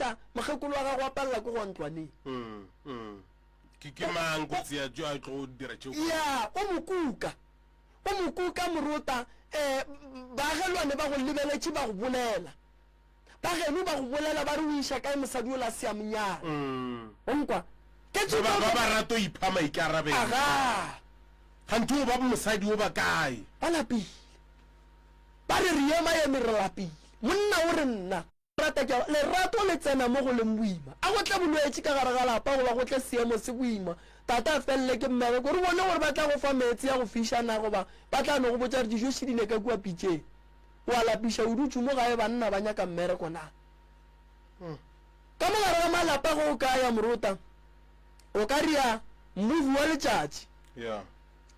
Tša, mokgekolo wa gago a palela ke go ntlwaneng. Mm, mm. Ke, ke mang kotsi ya tšo a tlo dira tšeo? Ya, o mo kuka. O mo kuka morota, eh, baagelwane ba go lebeletše ba go bolela. Ba geno ba go bolela ba re o iša kae mosadi yola a se a mo nyala. Mm. O nkwa? Ke Ba, ba, ba, ba rato ipha maikarabelo. Aga. Ganthe o ba mosadi o ba kae? Ba lapile. Ba re re ema eme re lapile. Monna o re nna. Rata ke a, lerato le tsena mo go leng boima. A go tle bolwetši ka gare ga lapa goba go tle seemo se boima, tate a felele ke mmereko, re bone gore ba tla go fa meetse a go fiša na goba ba tla no go botša gore dijo šidile ka kua pitšeng. O a lapiša o dutše mo gae banna ba nyaka mmereko na? Ka mo gare ga malapa ge o ka ya morota o ka ria movie wa letšatši. Yeah.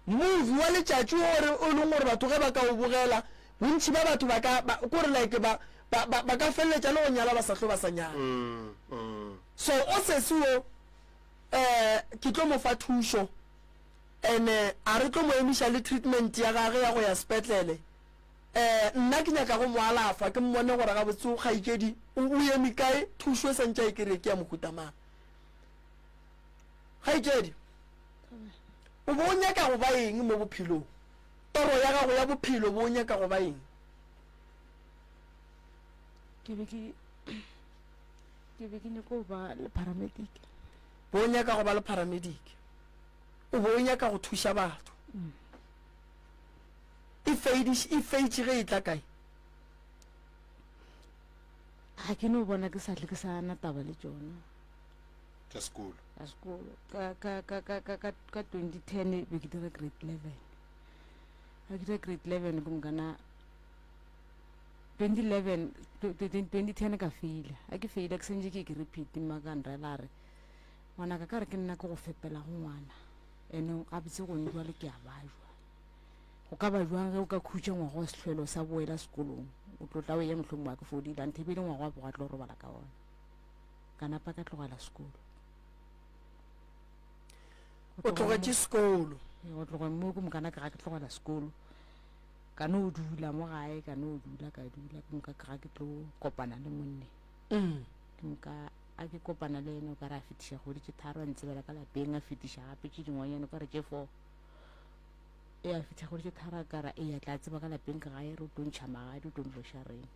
Movie wa letšatši wo re o leng gore batho ge ba ka o bogela bontši ba batho ba ka ba kore like ba ba ba, ba ka feleletša le go nyala ba sa hlo ba sa nyala. Mm, mm. So o sesi wo eh ke tlo mo fa thušo ene a re tlo mo emiša le treatment ya gage ya go ya sepetlele. Eh nna ke nyaka go mo alafa ke mmone gore gabotse o kgaetšedi o o eme kae thušo e santše a e kry-e ke ya mohuta mang. Kgaetšedi O be o nyaka go ba eng mo bophelong? Toro ya gago ya bophelo bo o nyaka go ba eng? Ke be ke ke be ke nyaka go ba le paramedic. Bo o nyaka go ba le paramedic. O be o nyaka go thuša batho. Mm. E fediš e feitše ge e tla kae? Ga ke no bona ke sa tle ke sa na taba le tšona. Tša sekolo. Tša sekolo. Ka ka ka ka ka ka ka 2010 be ke dira grade 11. Ga ke dira grade 11 ke mokana 2011 2010 ka faila. Ga ke faila ke sentše ke ke repeat mma ka nrela a re ngwanaka ka re ke nna ke go fepela go ngwana ene gabotse gone jwale ke a bajwa. Go ka ba jwang ge o ka khutša ngwaga wa sehlwelo sa boela sekolong o tlo tla o eya mohlomongwe wa ke fodile anthe e be e le ngwaga wa boga tlo robala ka ona. Ka napa ka tlogela sekolo. O tlogetše sekolo? Ee, go tloga mo ke mokana ke ga ke tlogela sekolo. Ka no dula mo gae, ka no dula, ka dula, ke moka ke ga ke tlo kopana le monne. Mm. Ke moka a ke kopana le ene o ka re a fetiša kgwedi tše tharo a ntsebela ka lapeng, a fetiša gape tše dingwanyana o ka re tše four. E a fihla kgwedi tše tharo a ka ra eya tla tseba ka lapeng ka gae re o tlo ntšha magadi o tlo ntloša reng.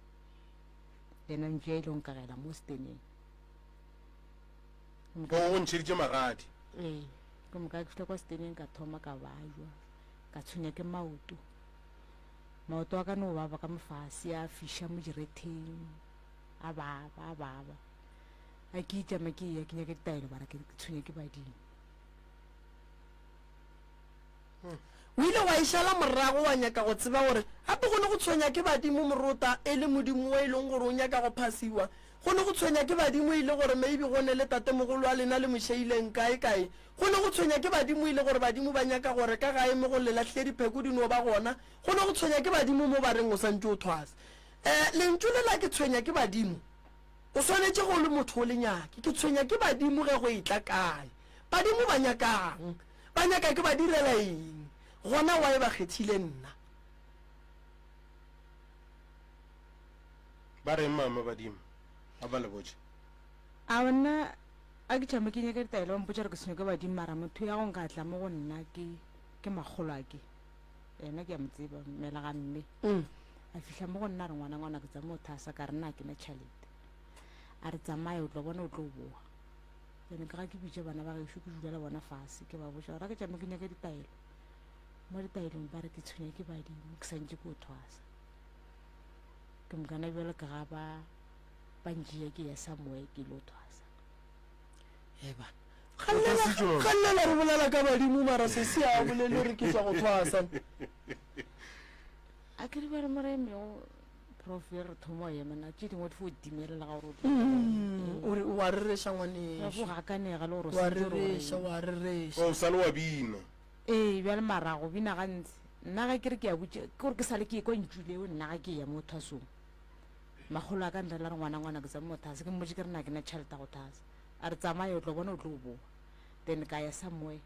Yena ntšu ya ile go nkagela mo steneng. O go ntšheditše magadi. Ee, ke moka ke fihla kwa steneng ka thoma ka bajwa, ka tshwenya ke maoto. Maoto a ka no baba ka mofase a fiša mo diretheng, a baba, a baba. A ke itšama ke eya ke nyaka ditaelo bara ke tshwenya ke badimo. O ile wa e šala morago wa nyaka go tseba gore gape go ne go tshwenya ke badimo morota e le modimo wo e leng gore o nyaka go phasiwa. Go ne go tshwenya ke badimo e le gore maybe go ne le tatemogolo wa lena le mo šeileng kae kae. Go ne go tshwenya ke badimo e le gore badimo ba nyaka gore ka gae mo go le lahlile dipheko di no ba gona. Go ne go tshwenya ke badimo mo ba reng o santše o thwasa. Um lentšu le la ke tshwenya ke badimo o swanetše ge o le motho o le nyake. Ke tshwenya ke badimo ge go etla kae? Badimo ba nyakang? Ba nyaka ke ba direla eng? Gona why ba kgethile nna? Ba reng mama badimo? A ba le botše. A nna a ke tšame ke nyaka ditaelo ba mpotša gore ke senywa ke badimo mara motho ya go nka tla mo go nna ke ke makgolo a ke yena ke a mo tseba mmela ga mme Mm. a fihla mo go nna a re ngwana ngwana ke tsama o thasa ka re nna ke na tšhelete a re tsamaya o tlo bona o tlo boa Bjale ka ga ke bitša bana ba gešo ke dula le bona fase ke ba botša gore a ke tšame ke nyake ditaelo mo ditaelong ba re ke tshwenya ke badimo ke santše ke o thwasa ke mokana bjalo ka ga ba ba ntšea ke ya somewhere ke lo thwasa eba kgallela re bolela ka badimo mara se se a bolele re ke tswa go thwasa a ke re ba re moremego Prof e re thoma go ema na tše dingwe di fo timelela ga gore o tlo mm, o re wa rereša ngwaneso go gakanega le gore wa rereša wa rereša o sa le wa bina ee bjale mara go bina gantsi nna ga ke re ke ya botse ke gore ke sale ke ekwa ntšu leo nna ga ke ya mo thwasong makgolo a ka nrela re ngwana ngwana ke tsame mo thasa ke mmotse ke re na ke na tšhelete go thasa a re tsamaye o tlo bona o tlo boa then ka ya somewhere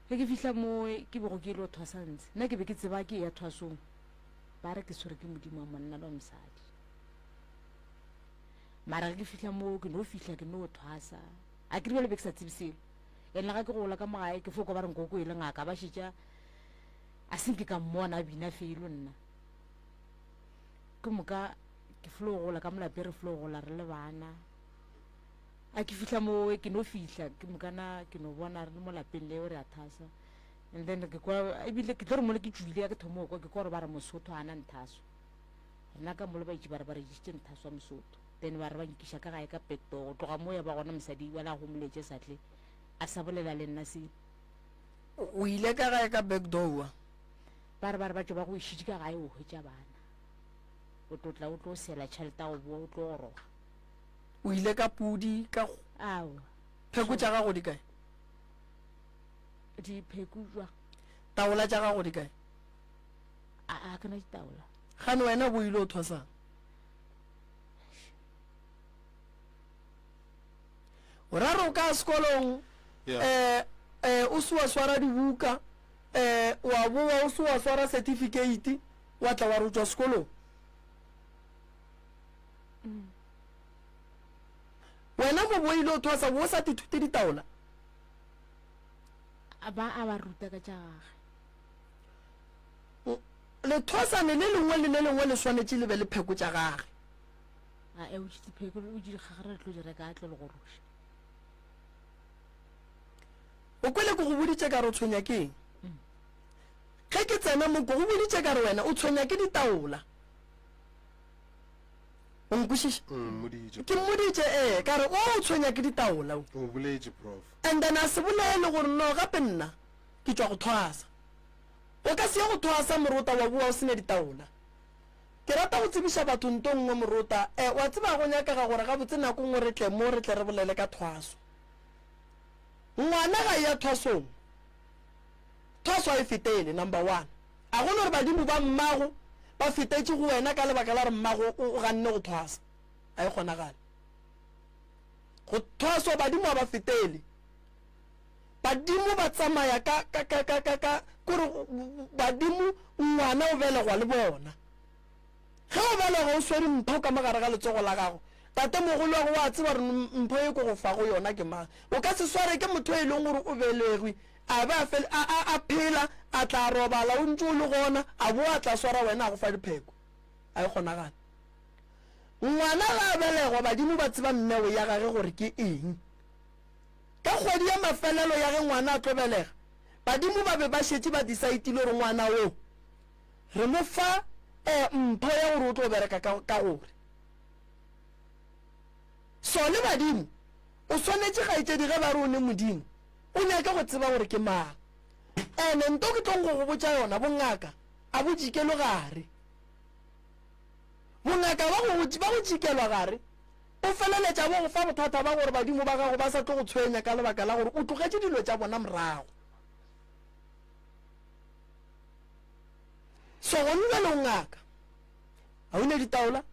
ge ke fihla moe ke bego ke ile go thwasa ntse nna ke be ke tseba ke ya thwasong Ba re ke tshwerwe ke modimo wa monna le wa mosadi. Mara ge ke fihla moo ke no fihla ke no thwasa. A ke re bjale be ke sa tsebe selo. And le ga ke gola ka mo gae ke fo kwa ba re nkoko e le ngaka ba šetša a se nke ka mmona a bina felo nna. Ke moka ke flo gola ka molape re flo gola re le bana. A ke fihla moo ke no fihla ke mokana ke no bona re le mo lapeng leo re a thasa. And then ke kwa ebile ke tlo re mole ke tšwile ya ke thomo kwa ke kwa gore ba re mosotho a na nthaso. Rena ka mole ba itše ba re ba re išitše nthaso wa mosotho. Then ba re ba nkiša ka gae ka back door go tloga mo ya ba gona mosadi wa la homoletše sa tle a sa bolela le nna se. O ile ka gae ka back door wa? Ba re ba re ba tšo ba go išitše ka gae o hwetša bana. O tlo tla o tlo sela tšhelete ya go boa o tlo goroga. O ile ka pudi ka Aowa. Pheko tša gago di kae? Dipheko jwang? Taola tša gago di kae? A a ke na ditaola. Gane wena bo ile o thwasang? O ra re o ka sekolong eh eh o se wa swara dibuka eh wa boa o se wa swara certificate wa tla wa re o tšwa sekolong. Wena mo bo ile o thwasa bo sa tithute ditaola. A ba a ba ruta ka tša gage. Lethwasane le lengwe le le lengwe le swanetše le be le pheko tša gage. A e o tše dipheko o di gagre re tlo di reka a tlo le goroša. O kwele ke go boditše ka re o tshwenya ke eng? Ge ke tsena mo ke go boditše ka re wena o tshwenya ke ditaola. O nkwešiša? Mmoditše. Ke mmoditše ee, ka re o o tshwenya ke ditaola o. O boletše prof. And then a se bolele gore no gape nna ke tšwa go thwasa. O ka se ye go thwasa morota wa boa o se ne ditaola. Ke rata go tsebiša batho nto nngwe morota, eh, wa tseba go nyakega gore gabotse nako nngwe re tle mo re tle re bolele ka thwaso. Ngwana ga e ya thwasong. Thwaso ga e fetele, number one. A go no re badimo ba mmago ba fetetše go wena ka lebaka la gore mmago o ganne go thwasa. A e kgonagale. Go thwaswa badimo ga ba fetele. Badimo ba tsamaya ka, ka, ka, ka, ka, ka, kore badimo ngwana o belegwa le bona. Ge o belegwa o swere mpho ka mo gare ga letsogo la gago, tatemogoloago wa tseba gore mpho ye ke go fago yona ke mang. O ka se sware ke motho e leng gore o belegwe a be a fele, a, a, a phela, a tla robala o ntše o le gona, a boa a tla swara wena a go fa dipheko. A e kgonagale. Ngwana ge a belegwa badimo ba tseba mmeo ya gage gore ke eng. Ka kgwedi ya mafelelo ya ge ngwana a tlo belega, badimo ba be ba šetše ba disaetile gore ngwana wo re mo fa eh, mpho ya gore o tlo bereka ka, ka gore. So le badimo, o swanetše kgaetšedi ge ba re o ne Modimo, o nyake go tseba gore ke mang. Ene nto ke tlong go go botša yona, bongaka a bo jikelwe gare. Bongaka ba go, ba go jikelwa gare. O feleletša bo go fa bothata ba gore badimo ba gago ba sa tlo go tshwenya ka lebaka la gore o tlogetše dilo tša bona morago. So gone bjale o ngaka, ga o ne ditaola,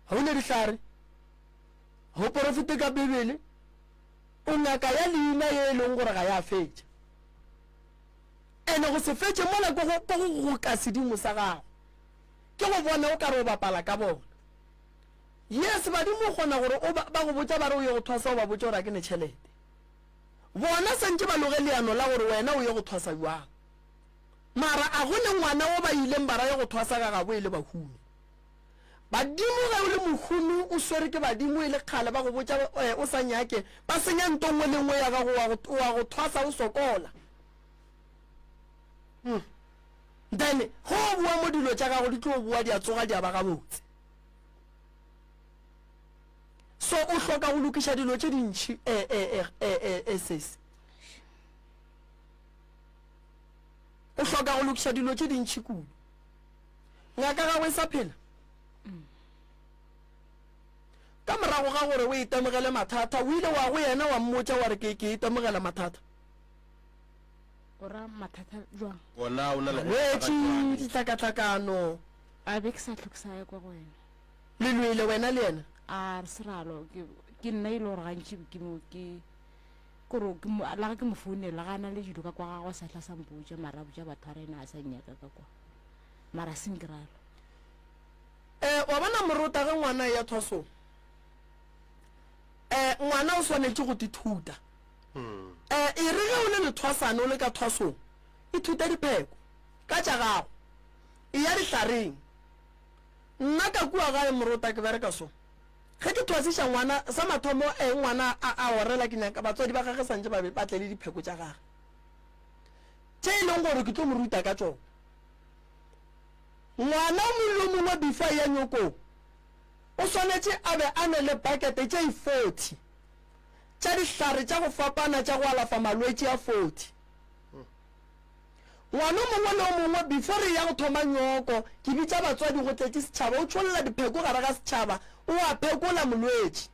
ga o ne dihlare, ga o porofete ka Bibele, o ngaka ya leina ye e leng gore ga ya fetša. Ene go se fetše mola ke go ke go goka sedimo sa gago, ke go bona o ka re o bapala ka bona. Yes, badimo o kgona gore o ba, ba go botša ba re o ye go thwasa o ba botše gore a ke ne tšhelete. Bona santše ba loge leano la gore wena o ye go thwasa bjang. Mara a go ne ngwana wo ba ileng ba ra ye go thwasa ga gabo e le bahumi. Badimo ge o le mohumi o swere ke badimo e le kgale ba go botša eh, o sa nyake, ba senya nto nngwe le nngwe ya gago wa go, wa go thwasa o sokola. Hmm. Then ge o boa mo dilo tša gago di tlo boa di a tsoga di a ba gabotse. So o hloka go lokiša dilo tše dintši eh, eh, eh, eh, eh, sesi. O hloka go lokiša dilo tše dintši kudu. Ngaka gago e sa phela. Ka morago ga gore o itemogele mathata, o ile wa go yena wa mmotša wa re ke ke itemogela mathata. O ra mathata jwang? Ona o na le go Malwetši, ditlhakatlhakano. A be ke sa hlwe ke sa ya kwa go wena. Le lwele wena le yena? A re se ra lwa, ke, ke nna e le gore gantši ke mo, ke, kore ke mo, la ge ke mo founela, ga a na le dilo ka kwa gagwe a sa hla sa mpotša, mara a botša batho a re ena a sa nnyaka ka kwa. Mara a se nke ra lwa. Eh, wa bona morota ge ngwana a eya thwasong. Ngwana o swanetše go tithuta. E, e re ge o le lethwasane o le ka thwasong, ithute dipheko ka tša gago. Eya dihlareng. Nna ka kua gae morota ke bereka so. Ge ke thwasiša ngwana, sa mathomo e ngwana a a orela ke nyaka batswadi ba gage santše ba be ba tle le dipheko tša gage tše e leng gore ke tlo mo ruta ka tšona. Ngwana o mongwe le o mongwe before a eya nyokong o swanetše a be a ne le pakete tše 40 tša dihlare tša go fapana tša go alafa malwetši a 40. Ngwana o mongwe le o mongwe before re eya go thoma nyoko, ke bitša batswadi go tletše setšhaba, o tšholla dipheko gare ga setšhaba, o a phekola molwetši.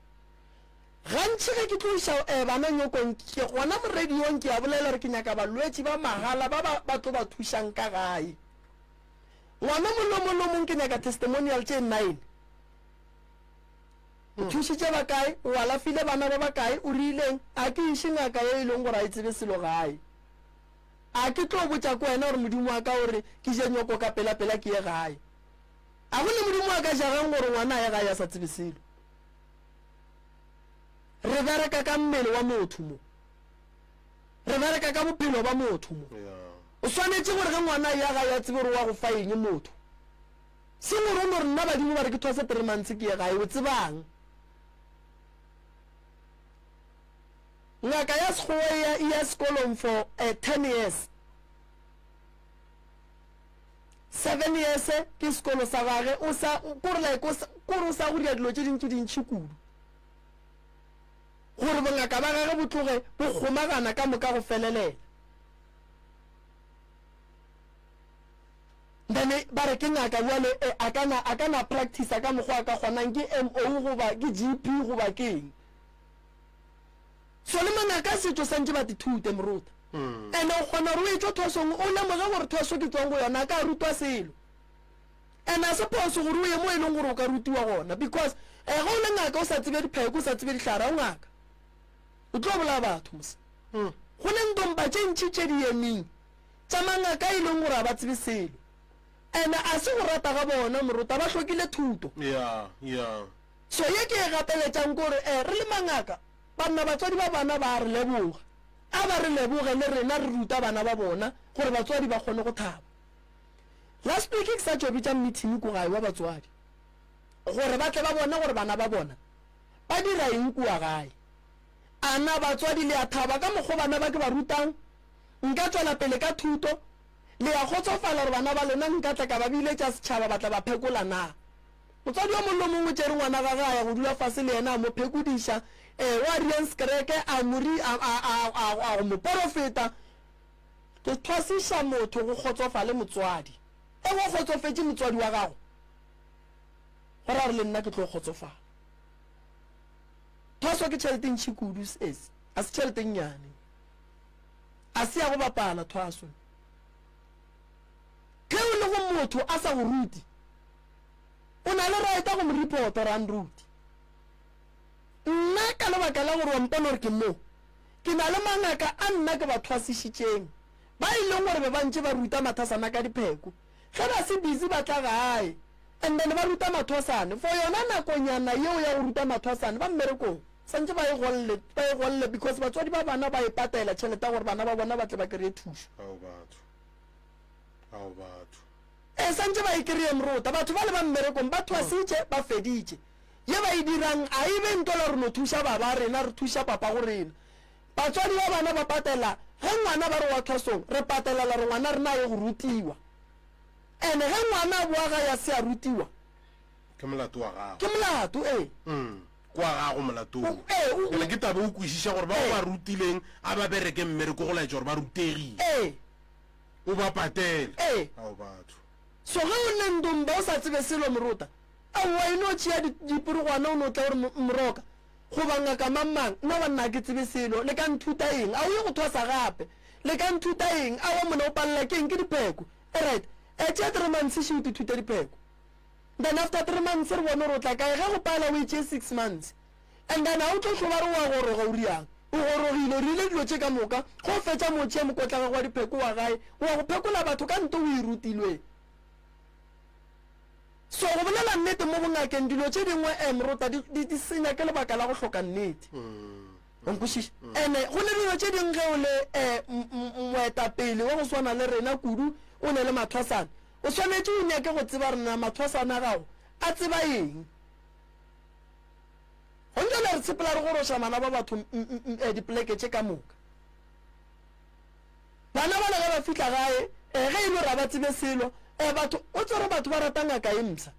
Gantši ge ke tlo iša eh, bana nyokong, ke gona mo radiong ke a bolela gore ke nyaka balwetši ba mahala ba ba ba tlo ba thušang ka gae. Ngwana o mongwe le o mongwe le o mongwe ke nyaka testimonial tše nine. O thušitše ba kae, o alafile bana ba bakae, o rileng, a ke iše ngaka ye e leng gore a e tsebe selo gae. A ke tlo botša ko wena gore Modimo wa ka o re ke je nyoko ka pelapela ke ye gae? A go ne Modimo a ka jagang gore ngwana a ye gae a sa tsebe selo? Re bereka ka mmele wa motho mo. Re bereka ka bophelo ba motho mo. O swanetše gore ge ngwana a ya gae a tsebe gore wa go fa eng motho. Seng gore o no re nna badimo ba re ke thwase three months ke ye gae, o tsebang? Ngaka ya sekgowa e ya, e ya sekolong for uh, 10 years. 7 years ke sekolo sa gage, o sa, kore like, o sa, kore o sa go dira dilo tše dintši dintši kudu. Gore bongaka ba gage bo tloge bo kgomagana ka moka go felelela. Then ba re ke ngaka bjale e, a ka na, a ka na practice ka mokgwa a ka kgonang, ke MO goba ke GP goba ke eng. So le mangaka a setšo santše ba tithute moruta. Ene o kgona gore o etšwa thwasong o lemoge gore thwaso ke tšwang go yona a ka rutwa selo. Ene a se phoso gore o ye mo e leng gore o ka rutiwa gona because eh ge o le ngaka o sa tsebe dipheko o sa tsebe dihlare ga o ngaka. O tlo bolaya batho mos. Go ne ntompa tše ntši tše di emeng tša mangaka e leng gore ga ba tsebe selo. Ene a se go rata ga bona moruta ba hlokile thuto. Yeah, yeah. So ye ke e gapeletšang ke gore eh re le mangaka, banna batswadi ba bana ba a re leboga. A ba re leboge le rena re ruta bana ba bona gore batswadi ba kgone go thaba. Last week ke sa tšo bitša meeting ko gae wa batswadi gore ba tle ba bone gore bana ba bona ba dira eng kua gae. A na batswadi le a thaba ka mokgo bana ba ke ba rutang? Nka tšwela pele ka thuto? Le a kgotsofala gore bana ba lena nka tla ka ba biletša setšhaba ba tla ba phekola na? Motswadi yo mongwe le yo mongwe o tšere ngwana gagwe a ya go dula fase le yena a mo phekodiša, ee, wa Rienskereke a mo ri, a, a, a, a, a go mo porofeta. Ke thwasiša motho go kgotsofale motswadi. E go kgotsofetše motswadi wa gago, go ra gore le nna ke tlo kgotsofala. Thwaso ke tšhelete ntši kudu, esi, a se tšhelete nnyane. A se ya go bapala thwaso. Ge o le go motho a sa go rute, O na le right ya go mo reporta gore a nrute. Nna ka lebaka la gore wa mpona gore ke mo, ke na le mangaka a nna ke ba thwasišitšeng, ba e leng gore be ba ntše ba ruta mathasana ka dipheko. Ge ba se busy ba tla gae and then ba ruta mathwasane. For yona nakonyana yeo ya go ruta mathwasane ba mmerekong, santše ba e golle, ba e golle because batswadi ba bana ba e patela tšhelete ya gore bana ba bona ba tle ba kry-e thušo. Ao batho. Ao batho. Ee, santše ba e kreye mrota. Batho bale ba mmerekong ba thwasitše, ba feditše. Ye ba e dirang a e be ntola re no thuša baba rena, re thuša papago rena. Batswadi ba bana ba patela ge ngwana ba re wa thwasong, re patelela gore ngwana rena a ye go rutiwa. Ene ge ngwana a boa gae a se a rutiwa, Ke molato wa gago. Ke molato, ee. Mm, ke wa gago molato wo. Ee, o, Bjale ke taba o kwešiša gore ba o Ee. ba rutileng a ba bereke mmereko go laetša gore ba rutegile. Ee. O ba patele. Ee. Ao batho. So ge o le ndomba o sa tsebe selo morota, aowa e no tšea dipurugwana o no tla o re moroka goba ngaka mang mang, nna banna ga ke tsebe selo, le ka nthuta eng? A o ye go thwasa gape? Le ka nthuta eng? Aowa mona o palela ke eng? Ke dipheko. Alright, e tšea three months še o tithute dipheko. Then after three months re bone gore o tla kae, ge go pala o e tšee six months. And then ga o tlo hlo ba re o a goroga, o riang? O gorogile, o rile dilo tše ka moka, ge o fetša mo o tšea mokotla gago wa dipheko wa gae, o ya go phekola batho ka nto o e rutilwe. So go bolela nnete mo bongakeng dilo tše dingwe eh morota di, di, di senya ke lebaka la go hloka nnete. O nkwešiša? Ene go ne dilo tše dingwe ge o le eh moetapele wa go swana le rena kudu o ne le mathwasana, o swanetše o nyake go tseba gore na mathwasana a gago a tseba eng. Gong jwale re tshepela re goroša bana ba batho eh, dipoleke tše ka moka. Bana bale ge ba fihla gae, eh, ge e le gore ga ba tsebe selo, eh, batho, o tsebe gore batho ba rata ngaka e mpsha.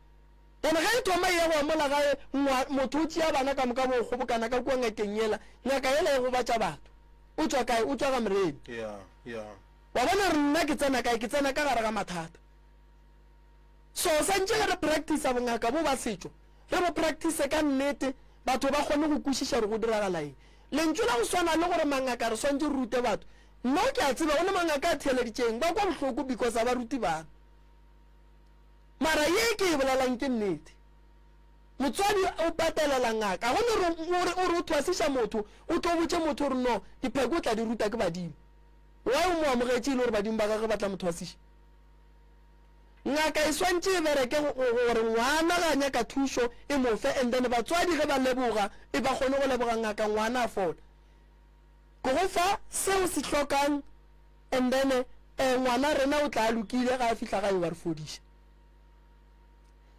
Then ge e thoma e ya go amola gae, ngwa, motho o tšea bana ka moka bo kgobokana ka kua ngakeng yela, ngaka yela e gobatša batho. O tšwa kae? O tšwa ga Moremi. Yeah, yeah. Wa bona gore nna ke tsena kae? Ke tsena ka gare ga mathata. So santše ge re practice-a bongaka bo ba setšo, re bo practice ka nnete, batho ba kgone go kwešiša gore go diragala eng. Lentšu la go swana le gore mangaka re swantše re rute batho, nno ke a tseba go ne mangaka a theeleditšeng, ba kwa bohloko because ga ba rute bana. Mara ye ke e bolelang ke nnete. Motswadi o patelela ngaka, ga go ne gore o re o thwasiša motho, o tlo botše motho gore no dipheko o tla di ruta ke badimo. Why o mo amogetše e le gore badimo ba gagwe ba tla mo thwasiša? Ngaka e swantše e bereke gore ngwana ga a nyaka thušo e mo fe and then batswadi ge ba leboga e ba kgone go leboga ngaka ngwana a fola. Ke go fa se o se hlokang and then eh, ngwana rena o tla a lokile ga a fihla gae wa re fodiša.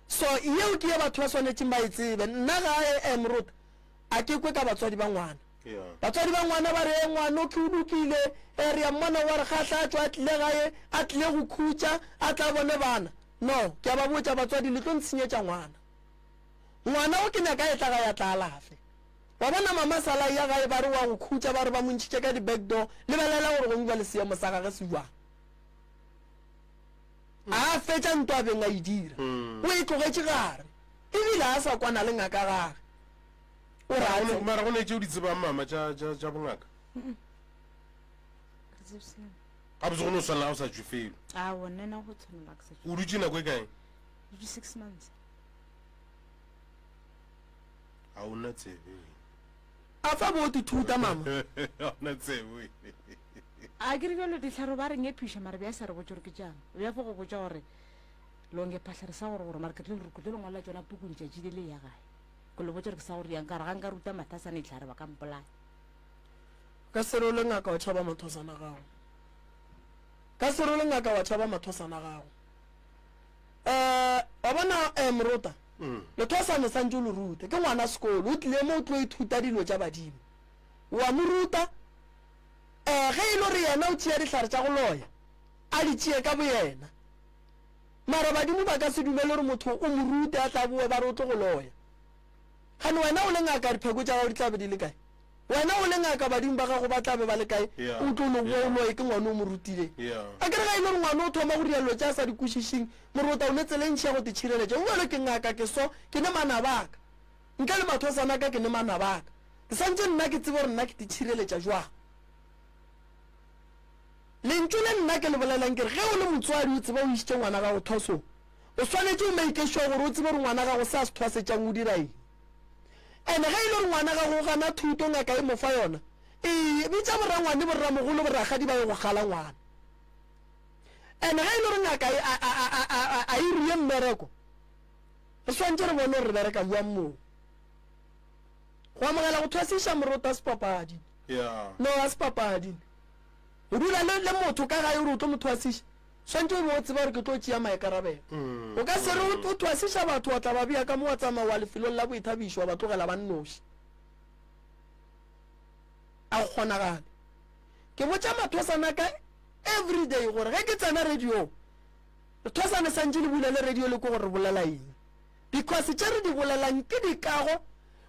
So yeo ke ye batho ba swanetšeng ba e tsebe. Nna gae eh, moruta a ke kwe ka batswadi ba ngwana. Batswadi ba ngwana ba re, Ngwano ke o lokile, e, re a mmona o a re kgahla, a tšwa a tlile gae, a tlile go khutša, a tla bone bana. No, ke a ba botša, batswadi, le tlo ntshenyetša ngwana. Ngwana o ke nyaka a etla gae a tla alafe. Wa bona mama sala a eya gae ba re o a go khutša, ba re ba mo ntšhitše ka di-back door, lebelela gore gong bjale seemo sa gage se bjang. A fetša ntwa a beng a e dira, o e tlogetše gare, ebile a sa kwana le ngaka gage. O re a Mara go ne tše o di tsebang mama tša tša tša bongaka? Re tsebe selo. Gabotse go no swanela ga o sa tšwe felo. Aowa, nna na go tshwanela ke sa tšwe. O dutše nako e kae? Dutše 6 months. A o na tsebe. A fa bo ti thuta mama. A o na tsebe. A ke re bjalo dihlare ba re ngepiša mara bja sa re botše gore ke tšang. Bja fo go botša gore longe phahlare sa gore gore mara ke tlo ke tlo le ngwalela tšona pukung tšatši le le ya gae. Ke le botša gore ke sa go riang ka gore ga nka ruta mathasana dihlare ba ka mpolaya. Ka se role ngaka wa tšhaba mathosana a gago. Ka se role ngaka wa tšhaba mathosana a gago. Eh, wa bona eh, morota mm. lethosane santse o le rute ke ngwana sekolo o tlile mo o tlo ithuta dilo tša badimo wa mo ruta um ge e le gore yena o tšea dihlare tša go loya a di tšee ka boyena Mara badimo ba ka se dumele gore motho o mo rute a tla boe ba re o tlo go loya. Kgane wena o le ngaka dipheko tša gago di tla be di le kae? Wena o le ngaka badimo ba gago ba tla be ba le kae? O tlo no boa o loye ke ngwana o mo rutileng. A ke re ga e le gore ngwana o thoma go dira dilo tše a sa di kwešišing, morota o ne tsela e ntši ya go te tšhireletša. O bjalo ke ngaka ke so, ke ne manaba a ka. Ntle le mathosana a ka ke ne manaba a ka. Ke swantše nna ke tsebe gore nna ke te tšhireletša jwang. Lentšu le nna ke le bolelang ke re, ge o le motswadi o tseba o išitše ngwana gago thwasong, o swanetše o make sure gore o tsebe gore ngwana gago se a se thwasetšang o dira eng. And ge e le gore ngwana gago o gana thuto ngaka e mo fa yona, ee, bitša borangwane, borramogolo, borakgadi ba ye go kgala ngwana. And ge e le gore ngaka e, a, a, a, a, a, a e rie mmereko, re swanetše re bone gore re bereka bjang moo. Go amogela go thwasiša morota se papadi. Yeah. No, ga se papadi. Go dula le, le motho ka gae gore o tlo mo thwasiša, swantše o be o tseba gore ke tlo tšea maikarabelo. O ka se re o, o thwasiša batho wa tla ba bea ka mo wa tsamaya wa lefelong la boithabišo wa ba tlogela ba nnoši. A go kgonagale. Ke botša mathwasana ka everyday gore ge ke tsena radiong, lethwasane santše le bulele radio le kwe gore re bolela eng. Because tše re di bolelang ke dikago,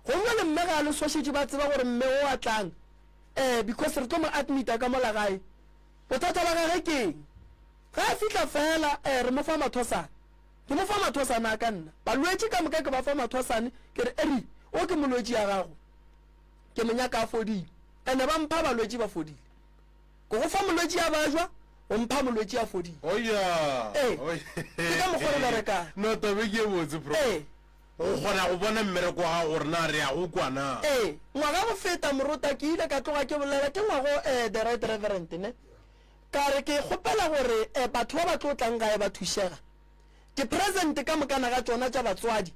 gongwe le mme ga a le swašetše ba tseba gore mme o a tlang. Eh, because re tlo mo admita ka mola gae. Bothata ba gage ke eng? Ge a fihla feela, eh, re mo fa mathosane. Ke mo fa mathosane a ka nna. Balwetši ka moka ke ba fa mathosane, ke re, Eri, o ke molwetši ya gago. Ke mo nyaka a fodile. Ene ba mpha balwetši ba fodile. Ke go fa molwetši a bajwa, o mpha molwetši a fodile. Oh yeah. Ee, Oh, ke ka mokgwa re berekang. No, taba e ke e botse, bro. Ee. Go kgona go bona mmereko wa gago gore na re ya go kwa na. Ee, ngwaga go feta morota ke ile ka tloga ke bolela ke ngwago eh, the right reverend ne ka re ke kgopela gore eh, batho ba ba tlo tlang gae ba thušega. Di-present ka mokana ga tšona tša batswadi,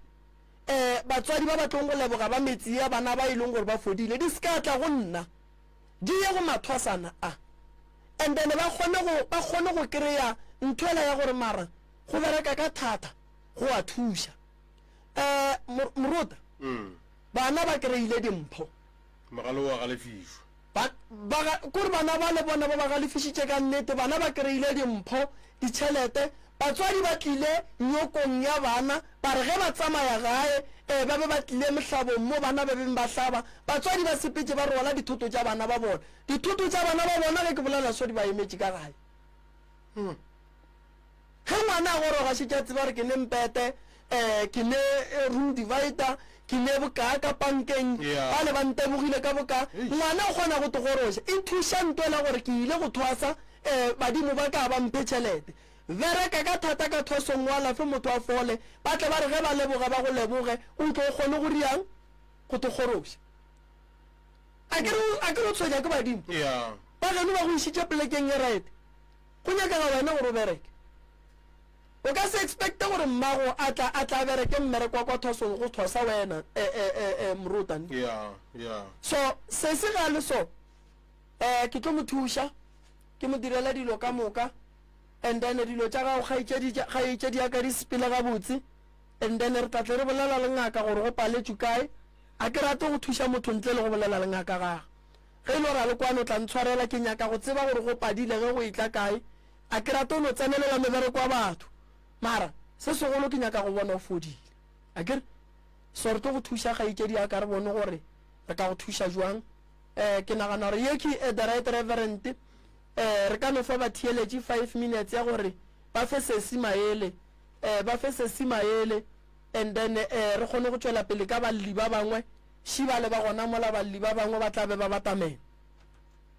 um batswadi ba ba tlong go leboga ba metse ya bana ba e leng gore ba fodile, di se ka tla go nna, di ye go mathwasana a. And then ba kgone go, ba kgone go kry-a nthwela ya gore mara go bereka ka thata go a thuša. Um Morota, bana ba kry-ile dimpho. Mogale o a galefišwa. Ba, ba ga, kore bana ba le bona ba ba galefišitše ka nnete, bana ba kry-ile dimpho, ditšhelete, batswadi ba tlile nyokong ya bana, ba re ge ba tsamaya gae, ee, ba be ba tlile mohlabong mo bana ba beng ba hlaba, batswadi ba sepetše ba rwala dithoto tša bana ba bona. Dithoto tša bana ba bona, ge ke bolela so, di ba emetše ka gae. Hmm. Ge ngwana a goroga šetše a tseba gore ke ne mpete, um ke ne room divider, ke ne bokaa ka pankeng, bale ba ntebogile ka bokaa. Ngwana o kgona go togoroša. E thuša ntwela gore ke ile go thwasa, um badimo ba ka ba mphe tšhelete. Bereka ka thata ka thwasong o alafe motho a fole, ba tle ba re ge ba leboga ba go leboge, o tlo o kgone go riang? Go togoroša. A ke re o tshwenya ke badimo? Ba geno ba go išitše polekeng e right. Go nyakega wena gore o bereke. O ka se expecte gore mmago a tla a tla bereke mmereko wa kwa thwasong go thwasa wena eh, eh, eh, eh, morota ne. Yeah, yeah. So sesi ga a le so, eh, ke tlo mo thuša, ke mo direle dilo ka moka, and then dilo tša gago kgaetšedi kgaetšedi ya ka di sepele gabotse, and then re tla tle re bolela le ngaka gore go paletšwe kae. A ke rate go thuša motho ntle le go bolela le ngaka gage. Ge e le gore a le kwano, o tla ntshwarela, ke nyaka go tseba gore go padile ge go etla kae. A ke rate go no tsenelela mebereko wa batho, mara se segolo ke nyaka go bona o fodile. Akere? So re tlo go thuša, kgaetšedi ya ka, re bone gore re ka go thuša jwang. Eh, ke nagana gore ye ke eh, the right reverend. Eh, re ka no fa batheeletši five minutes ya gore ba fe sesi maele, eh, ba fe sesi maele, and then eh, re kgone go tšwela pele ka balli ba bangwe. Ši bale ba gona mola balli ba bangwe ba tla be ba batamela.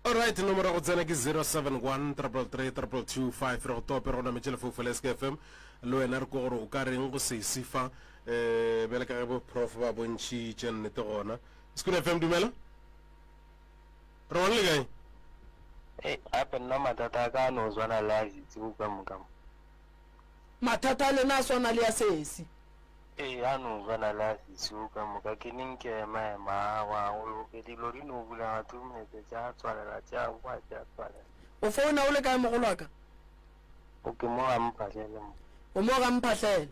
Alright, nomoro ya go tsena ke 071 333 2225. Re go tope, re go nametše lefoufo la SKFM. Le wena re kwe gore o ka reng go sesi fa. Eh, bjale ka ge bo prof ba bontšhitše nnete gona. Sekun FM, dumela. Re gona le kae? Ei, gape nna mathata a ka a no swana le a sesi go ka moka mo. Mathata a lena a swana le a sesi. Ee, a no swana le a seseo ka moka. Ke neng ke ema-ema, aowa, go loke. Dilo di no bulega 2 minutes tša tswalela, tša boa tša tswalela. O founa o le kae mogolwaka? O ke mo ga Mphahlele mo. O mo ga Mphahlele?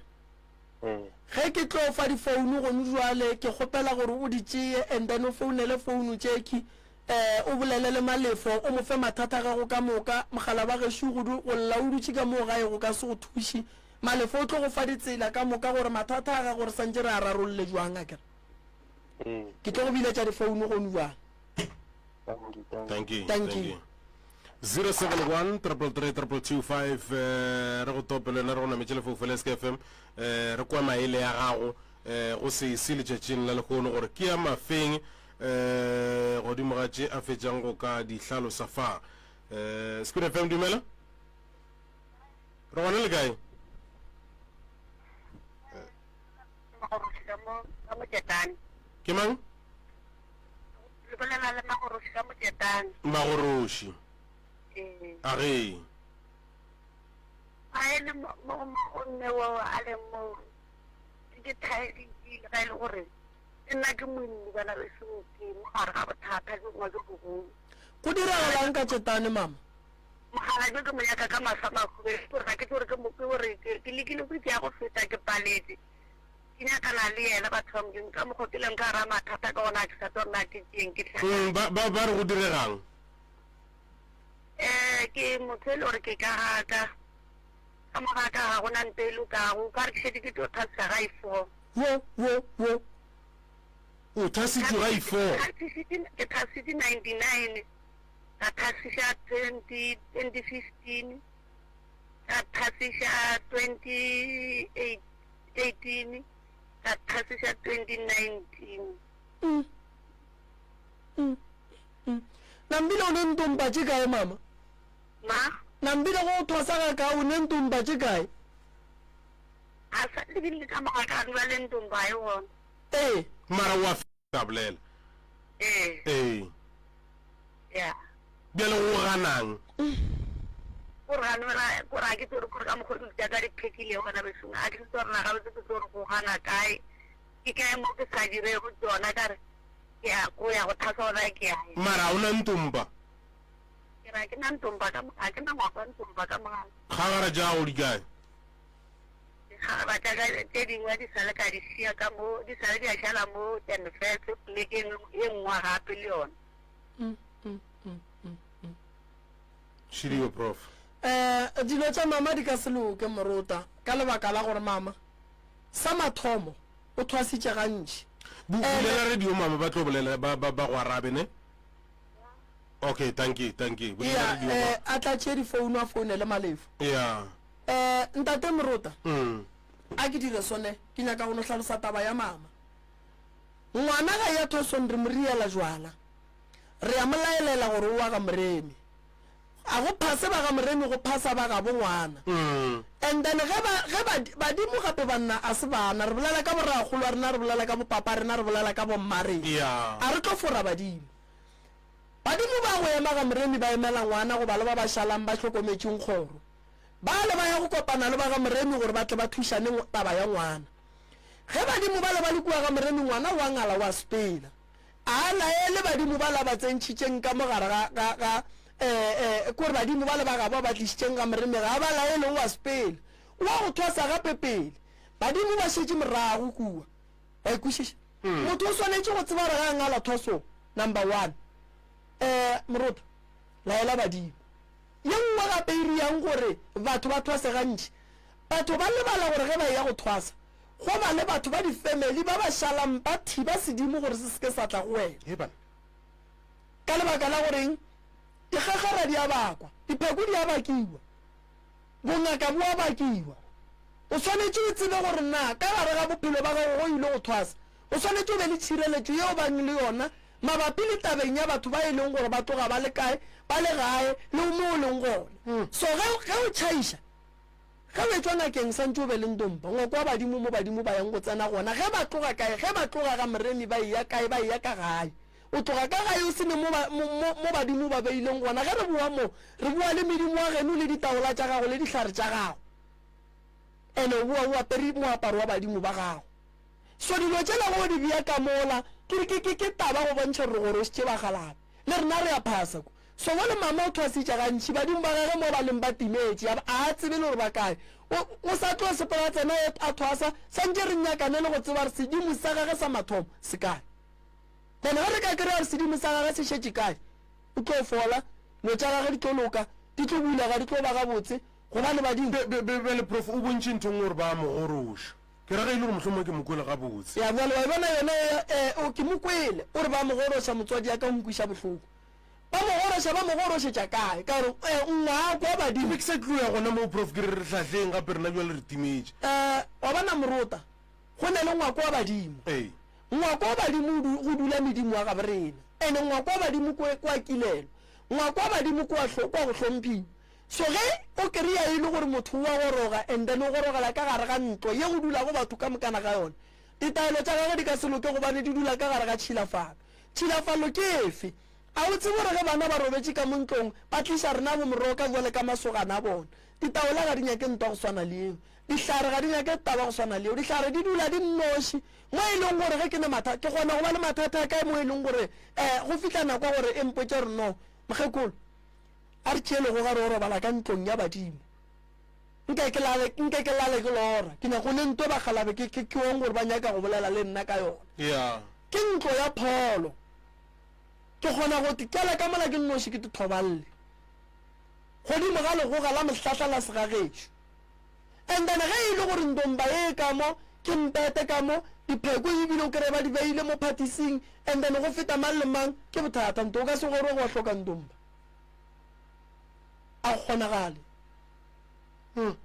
Ee. Ge ke tlo fa difounu gonu jwale, ke kgopela gore o di tšeye and then o founele founu tšekhwi, eh, o bolele le Malefo, o mo fe mathata a gago ka moka. Mogala wa gešo go du, go lla o dutše ka moo gae go ka se go thuše. Malefo o tlo go fa ditsela ka moka gore mathata a gago re santše re a rarolle jwang, akere? Ee. Ke tlo go biletša difounu gonu bjang. Thank you, thank you. Thank you. Thank you. 071 333 2225 eh, re go tope le wena re go nametše lefoufo la SKFM eh, re kwa maele ya gago eh, go sesi letšatšing la lehono gore ke ya mafeng eh, godimo ga tše a fetšang go ka di hlalosa fa eh, Sekun FM dumela Re gona le kae? Magoroši ka mo ka Motšetane. Ke mang? Le bolela le Magoroši ka Motšetane. Magoroši. Ee. A ge. A e le mo mo go mme wo a leng mo ke thaeditše ga e le gore ke nna ke moimmi bana beso ke mo gare ga bothata ke ngwa ke bogolo. Go diragalang ka Tšetane mama? Mokgalabje ke mo nyaka ka mahlo a mahubedu, gore ga ke tsebe gore ke mo ke gore ke ke lekile go ya go feta ke paletše. Ke nyakana le yena batho ba Modimo ka mokgo ke leng ka gara mathata ka gona ga ke sa tsebe gore na ke tšeeng ke hlakang. Mm, ba, ba, ba re go diregang? Eh, ke motho e le gore ke ka ga ka, ka mo ga ka ga gona nto e lokago, o ka re ke šetše ke tlo thasisa ga e four. Wo, wo, wo. O thasitšwe ga e four. Ke thasitše 99. Ka phasiša 2015, ka phasiša 2018, ka phasiša 2019. Mm. Mm. Mm. Nambile o ne ntompa tše kae mama? Ma? Nambile go thwasa ga ka o ne ntompa tše kae? A sa lebile ka moga ka dula le ntompa e gona. Ee. Mara wa ka bolela. Ee. Ee. Ya. Bjale go ganang? Kore ga no ra, kore ga ke tsebe gore kore ka mokgwa dilo tša ka di phekilego gona bešong, ga ke tsebe gore na gabotse ke tlo re go gana kae, ke kae mo ke sa dirego tšona, ka re ke ya go ya go thasa gona ke ya. Mara ga o na ntompa? Ke re ga ke na ntompa ka mo, ga ke na ngwako wa ntompa ka mo gae. Kgagara tša gago di kae? Dikgagara tša ka tše dingwe di sa le ka di šia ka mo, di sa le di a šala mo Tenfese polekeng e nngwe gape le yona. Šidio prof. Eh, dilo tša mama di ka se loke morota ka lebaka la gore mama sa mathomo o thwasitše gantši. Bu bulela radio mama ba tlo bolela ba ba ba go arabe ne. Okay, thank you, thank you. Bulela Yeah, radio eh, ma. a tla tšee difounu a founele Malefo. Yeah. Eh, ntate Morota, Mm. a ke dire sone, ke nyaka go no hlalosa taba ya mama. Ngwana ga ya thwasong re mo riela jwala. Re a mo laelela gore o wa ga Moremi. A go phase ba ga Moremi go phasa ba gabo ngwana. And then ge ba, ge ba, badimo gape banna a se bana. Re bolela ka borakgolo a rena, re bolela ka bopapa rena, re bolela ka bomma rena. Yeah. A re tlo fora badimo. Badimo ba go ema ga Moremi ba emela ngwana goba le ba ba šalang ba hlokometšeng kgoro. Bale ba ya go kopana le ba ga Moremi gore ba tle ba thušane taba ya ngwana. Ge badimo bale ba le kua ga Moremi ngwana o a ngala o a sepela. A laele badimo bala ba tsentšhitšeng ka mo gare ga, ga, ga, eh, eh, kore badimo bale ba gabo ba tlišitšeng ga Moremi, ga a ba laele, o a sepela. O a go thwasa gape pele. Badimo ba šetše morago kua. Wa e kwešiša? Motho o swanetše go tseba gore ge a ngala thwasong, number one, eh, Morota, laela badimo. Ye nngwe gape e riang gore batho ba thwase gantši, batho ba lebala gore ge ba eya go thwasa, Go ba le batho ba difemeli ba ba šalang ba thiba sedimo gore se se ke sa tla go wena. He bana. Ka lebaka la goreng dikgakgara di a bakwa, dipheko di a bakiwa, bongaka bo a bakiwa. O swanetše o tsebe gore na ka gare ga bophelo ba gago go ile go thwasa, o swanetše o be le tšhireletšo yeo bang le yona mabapi le tabeng ya batho ba e leng gore ba tloga ba le kae, ba le gae le mo o leng gona. So ge, ge o tšhaiša, Ge o etšwa ngakeng santše o be le ntompa, ngwako wa badimo mo badimo ba yang go tsena gona, ge ba tloga kae, ge ba tloga ga Moremi ba eya kae, ba eya ka gae. O tloga ka gae o se ne mo ba, mo, mo, mo badimo ba beileng gona. Ge re boa mo, re boa le medimo wa geno le ditaola tša gago le dihlare tša gago. Ene o boa o apere moaparo wa badimo ba gago. So dilo tšela ge o di bea ka mola, ke, ke, ke, ke taba go bontšha gore re gorošitše bakgalabe. Le rena re a phasa ko. Sobo le mama o thwasitše gantši, badimo ba gage mo ba leng ba timetše, a, a a tsebe le gore ba kae. O, o sa tlo sepela tsena a thwasa, santše re nyakane le go tseba gore sedimo sa gage sa mathomo se kae. Then ge re ka kry-a gore sedimo sa gage se šetše kae, o tlo fola, dilo tša gage di tlo loka, di tlo bulega, di tlo ba gabotse, gobane badimo. Be, be, be, bjale prof o bontšhe ntho nngwe gore ba a mo goroša. Ke ra ge e le gore mohlomongwe ke mo kwele gabotse. Ya, bjale wa e bona yona e, e, o, ke mo kwele, o re ba mo goroša, motswadi ya ka o nkwiša bohloko. Ba mo goroša, ba mo gorošetša kae? Ka gore, eh, ngwako wa badimo. Ke be ke sa tlo ya gona moo, Prof, ke re re hlahleng gape rena bjale re timetše. Eh, wa bona Morota, go na le ngwako wa badimo. Ee. Ngwako wa badimo o du, go dula medimo wa gabo rena. Ene ngwako wa badimo ke, ke wa kilelo. Ngwako wa badimo ke wa hlo, ke wa go hlomphiwa. So ge o kry-a e le gore motho o a goroga and then o gorogela ka gare ga ntlo ye go dulago batho ka mokana ga yona, ditaelo tša gagwe di ka se loke gobane di dula ka gare ga tšhilafalo. Tšhilafalo ke efe? A o tsebe gore ge bana ba robetše ka mo ntlong, ba tliša rena bomoroka bjale ka masogana a bona? Ditaola ga di nyake ntwa go swana le yeo. Dihlare ga di nyake taba go swana le yeo. Dihlare di dula di nnoši, mo e leng gore ge ke ne mathata, ke kgona go ba le mathata a kae mo e leng gore um go fihla nako ya gore e mpotše gore no, mokgekolo, a re tšee legoga re yo robala ka ntlong ya badimo. Nke ke lale, nke ke lale ke lora. Ke nyaka go ne ntwe bakgalabe ke, ke, ke ong gore ba nyaka go bolela le nna ka yona. Yeah. Ke ntlo ya pholo. Ke kgona go tikela ka mola ke nnoši ke tithoballe. Godimo ga legoga la mohlahla la segagešo. And then ge e le gore ndomba ye e ka mo, ke mpete ka mo, dipheko ebile o kry-e ba di beile mo phatising, and then go feta mang le mang, ke bothata. Nto o ka se goroge wa hloka ndomba. A go kgonagale.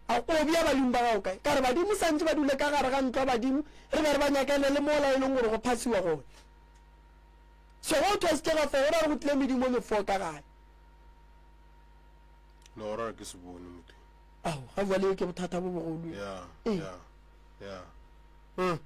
A o bea badimo ba gago kae? Ka re badimo santše ba dule ka gare ga ntlo ya badimo, re be re ba nyakele le mola e leng gore go phasiwa gona. So ge o thwasitše ga fo, go ra gore go tlile medimo e mefo ka gae. Legora ke se bone motho. Ao, ga bjale ke bothata bo bogolo. Yeah, Ee. yeah, yeah. Mm.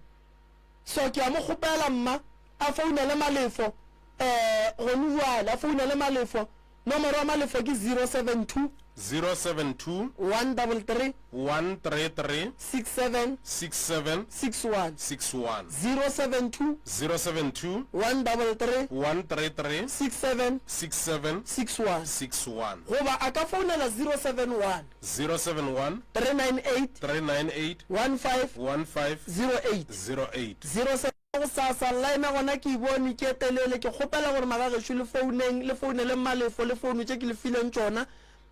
So ke a mo kgopela mma a founele Malefo eh gone bjale, a founele Malefo. Nomoro ya Malefo ke 072. 072. 133. 133. 67. 67. 61. 61. 072. 072. 133. 133. 67. 67. 61. 61. Goba a ka founela 071. 071. 398. 398. 15. 15. 08. 08. 07. Gosasa, line ya gona ke e bone ke e telele, ke kgopela gore magagešo le founeng, le founeleng Malefo le founu tše ke le fileng tšona,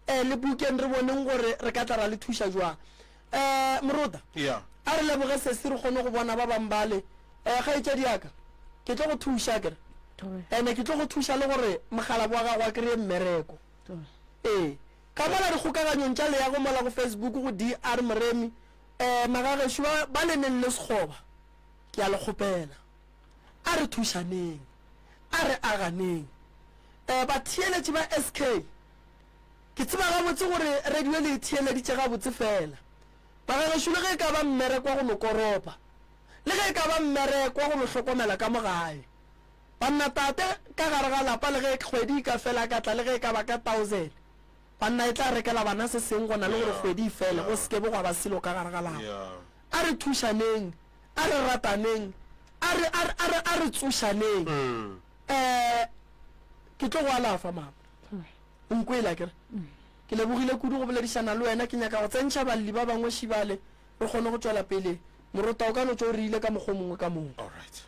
eh, le bukeng re boneng gore re ka tla ra le thuša jwang. Eh, Morota, Yeah. a re leboge sesi re kgone go bona ba bang bale. Eh, kgaetšedi ya ka, ke tlo go thuša akere? Thobela. Ene ke tlo go thuša le gore mokgalabo wa gago a kry-e mmereko. Thobela. Ee. Ka mola dikgokaganyong tša leago mola go Facebook go DR Moremi, eh, magagešo ba, ba le neng le sekgoba. Ke a le kgopela, a re thušaneng, a re aganeng. Eh, batheeletši ba SK, ke tseba gabotse gore radio le e theeleditše gabotse fela. Bagagešo le ge e ka ba mmereko wa go no koropa, le ge e ka ba mmereko wa go no hlokomela ka mo gae, banna tate ka gare ga lapa le ge kgwedi e ka fela a ka tla le ge e ka ba ka thousand, banna e tla rekela bana se sengwe go na le gore kgwedi e fele go se ke be gwa ba selo ka gare ga lapa. A re thušaneng, a re rataneng, a re, a re, a re, a re tsošaneng. Um, ke tlo go alafa, mama. O nkwele, akere? Ke lebogile kudu go boledišana le wena. Ke nyaka go tsentšha balli ba bangwe šibale, re kgone go tšwela pele. Morota, o ka no tšwa o re ile ka mokgwa o mongwe ka mongwe. All right.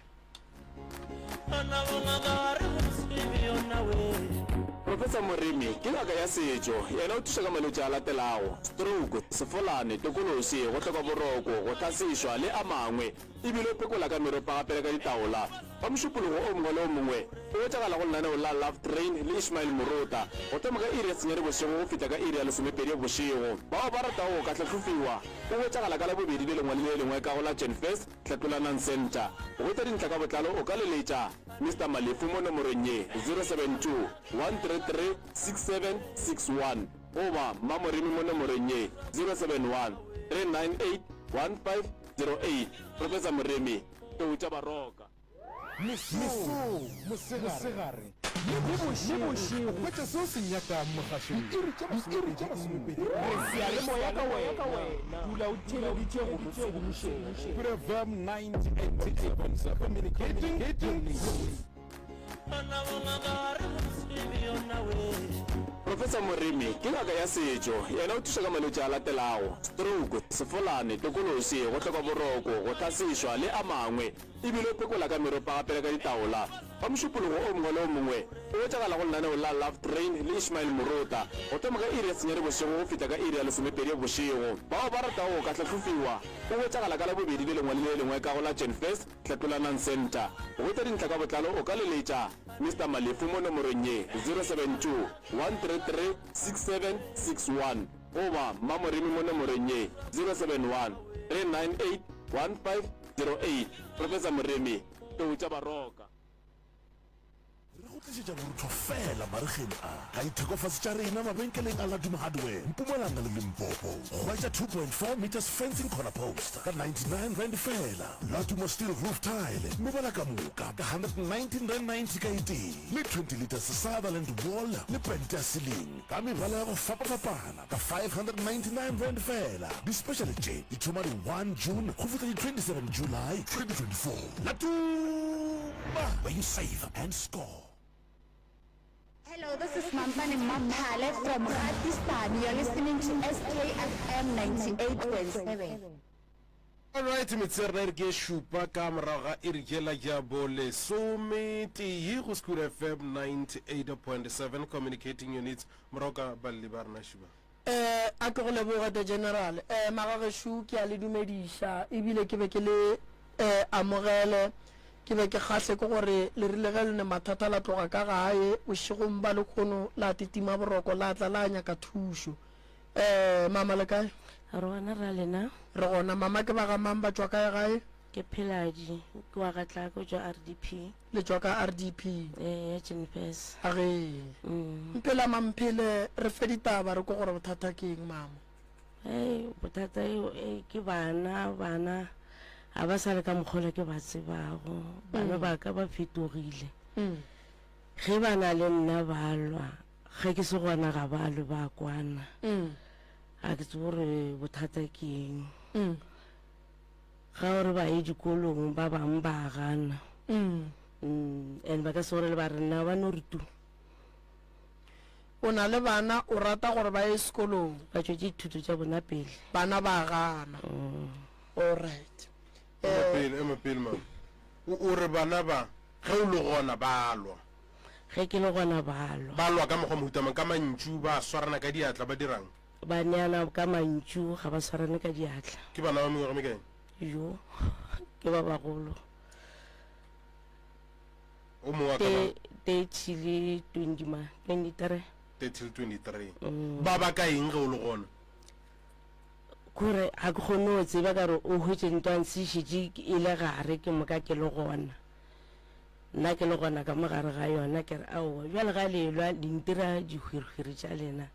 Professor Moremi ke ngaka ya setšo. Yena o thuša ka malwetši a latelago, stroke, sefolane, tokološi, go hloka boroko, go hlasešwa le a mangwe. E bile o phekola ka meropa gape le ka ditaola. Ka Mošupologo o mongwe le o mongwe o hwetšagala go lenaneo la Love Train le Ishmael Morota go thoma ka iri ya senyane bošego go fihla ka iri ya lesomepedi bošego. Bao ba ratago go ka hlahlofiwa o hwetšagala ka Labobedi le lengwe le le lengwe ka go la Genfest Hlatlolanang Centre. Go hwetša dintlha ka botlalo o ka leletša Mister Malefu mo nomorong ye, 072 133 6761 goba Mma Moremi mo nomorong ye, 071 398 1508. Professor Moremi, Tlou tša Baroka. Mesong, mosegare le bošego, hwetša se o se nyakang mogašong diiri tše masomepedi. Re seyalemoya ka wena, dula o theeleditše go re tshedimošego. Good FM 98.7, communicating your needs. Professor Moremi ke ngaka ya setšo. Yena o thuša ka malwetši a latelago, stroke, sefolane, tokološi, go hloka boroko, go hlasešwa le a mangwe. E bile o phekola ka meropa gape le ka ditaola. Ka Mošupologo o mongwe le o mongwe o hwetšagala go lenaneo la Love Train le Ishmael Morota go thoma ka iri ya senyane bošego go fihla ka iri ya lesomepedi bošego. Bao ba ratago go ka hlahlofiwa o hwetšagala ka Labobedi le lengwe le le lengwe ka go la Genfest Hlatlolanang Centre. Go hwetša dintlha ka botlalo o ka leletša Mister Malefu mo nomorong ye, 072 133 6761 goba Mmamoremi mo nomorong ye, 071 398 15 08, Professor Moremi, Tlou tša Baroka. Re go tlišetša borutho feela maregeng a ka dithekofase tša rena mabenkeleng a Laduma Hardware, Mpumalanga le Limpopo. Hwetša 2.4 metres fencing corner post ka R99 feela. Laduma steel roof tile mebala ka moka ka R119.90 ka e tee le 20 litres Sutherland wall le pente ya ceiling ka mebala ya go fapafapana. Ka R599 feela. Di-special tše di thoma di 1 June go fihla di 27 July 2024. La Tuma, where you save and score. Hello, this is Mampane Maphale from Ratistan. You're listening to SKFM 98.7. Alright, metsotso ya rena e re ke šupa ka morago ga iri yela ya bolesometee go Sekuru FM 98.7 communicating units morago ka balli ba rena šupa. Eh, a ke go leboge the general. Eh, magagešo ke a le dumediša ebile ke be ke le eh, amogele ke be ke kgahle ke gore le rile ge le ne mathata la tloga ka gae bošegong ba lekgono la titima boroko la tla la nyaka thušo. Eh, mama le kae? Re gona ra lena. Re gona mama ke ba ga mang ba tšwa kae gae? Ke Pheladi, ke wa ga Tlaka, o tšwa RDP. Le tšwa ka RDP? Ee, ya Jenfes. Age. Mm. Mphela mamphele re fe ditaba re ko gore bothata ke eng mama? Hey, bothata eo eh, ke bana bana ga ba sa le ka mokgola ke ba tsebago bana mm. ba ka ba fetogile mm. ge ba na le nna ba lwa. Ge ke se gona ga ba lwe ba kwana. Ga ke tsebe gore bothata ke eng. Ga o re ba ye dikolong ba bangwe ba gana. And ba ka se gore le ba re nna ba no re tu. O na le bana o rata gore ba ye sekolong. Ba tšwetše dithuto tša bona pele. Bana ba gana. Alright. Ema pele, ema pele mama. O, o re bana ba, ge o le gona ba lwa. Ge ke le gona ba lwa. Ba lwa ka mokgwa mohuta mang? Ka mantšu, ba swarana ka diatla, ba dirang? Ba neana ka mantšu, ga ba swarane ka diatla. Ke bana ba mengwaga mekae? Jo, ke ba bagolo. O mongwe a ka ba? 30 le 20 ma, 23. 30 le 23. Ba ba ka eng ge o le gona? Kore ga ke kgone go tseba ka gore o hwetše ntwa ntshe e šetše e le gare ke moka ke le gona. Nna ke le gona ka mo gare ga yona ke re aowa bjale ga le elwa le ntira dihwirihwiri tša lena.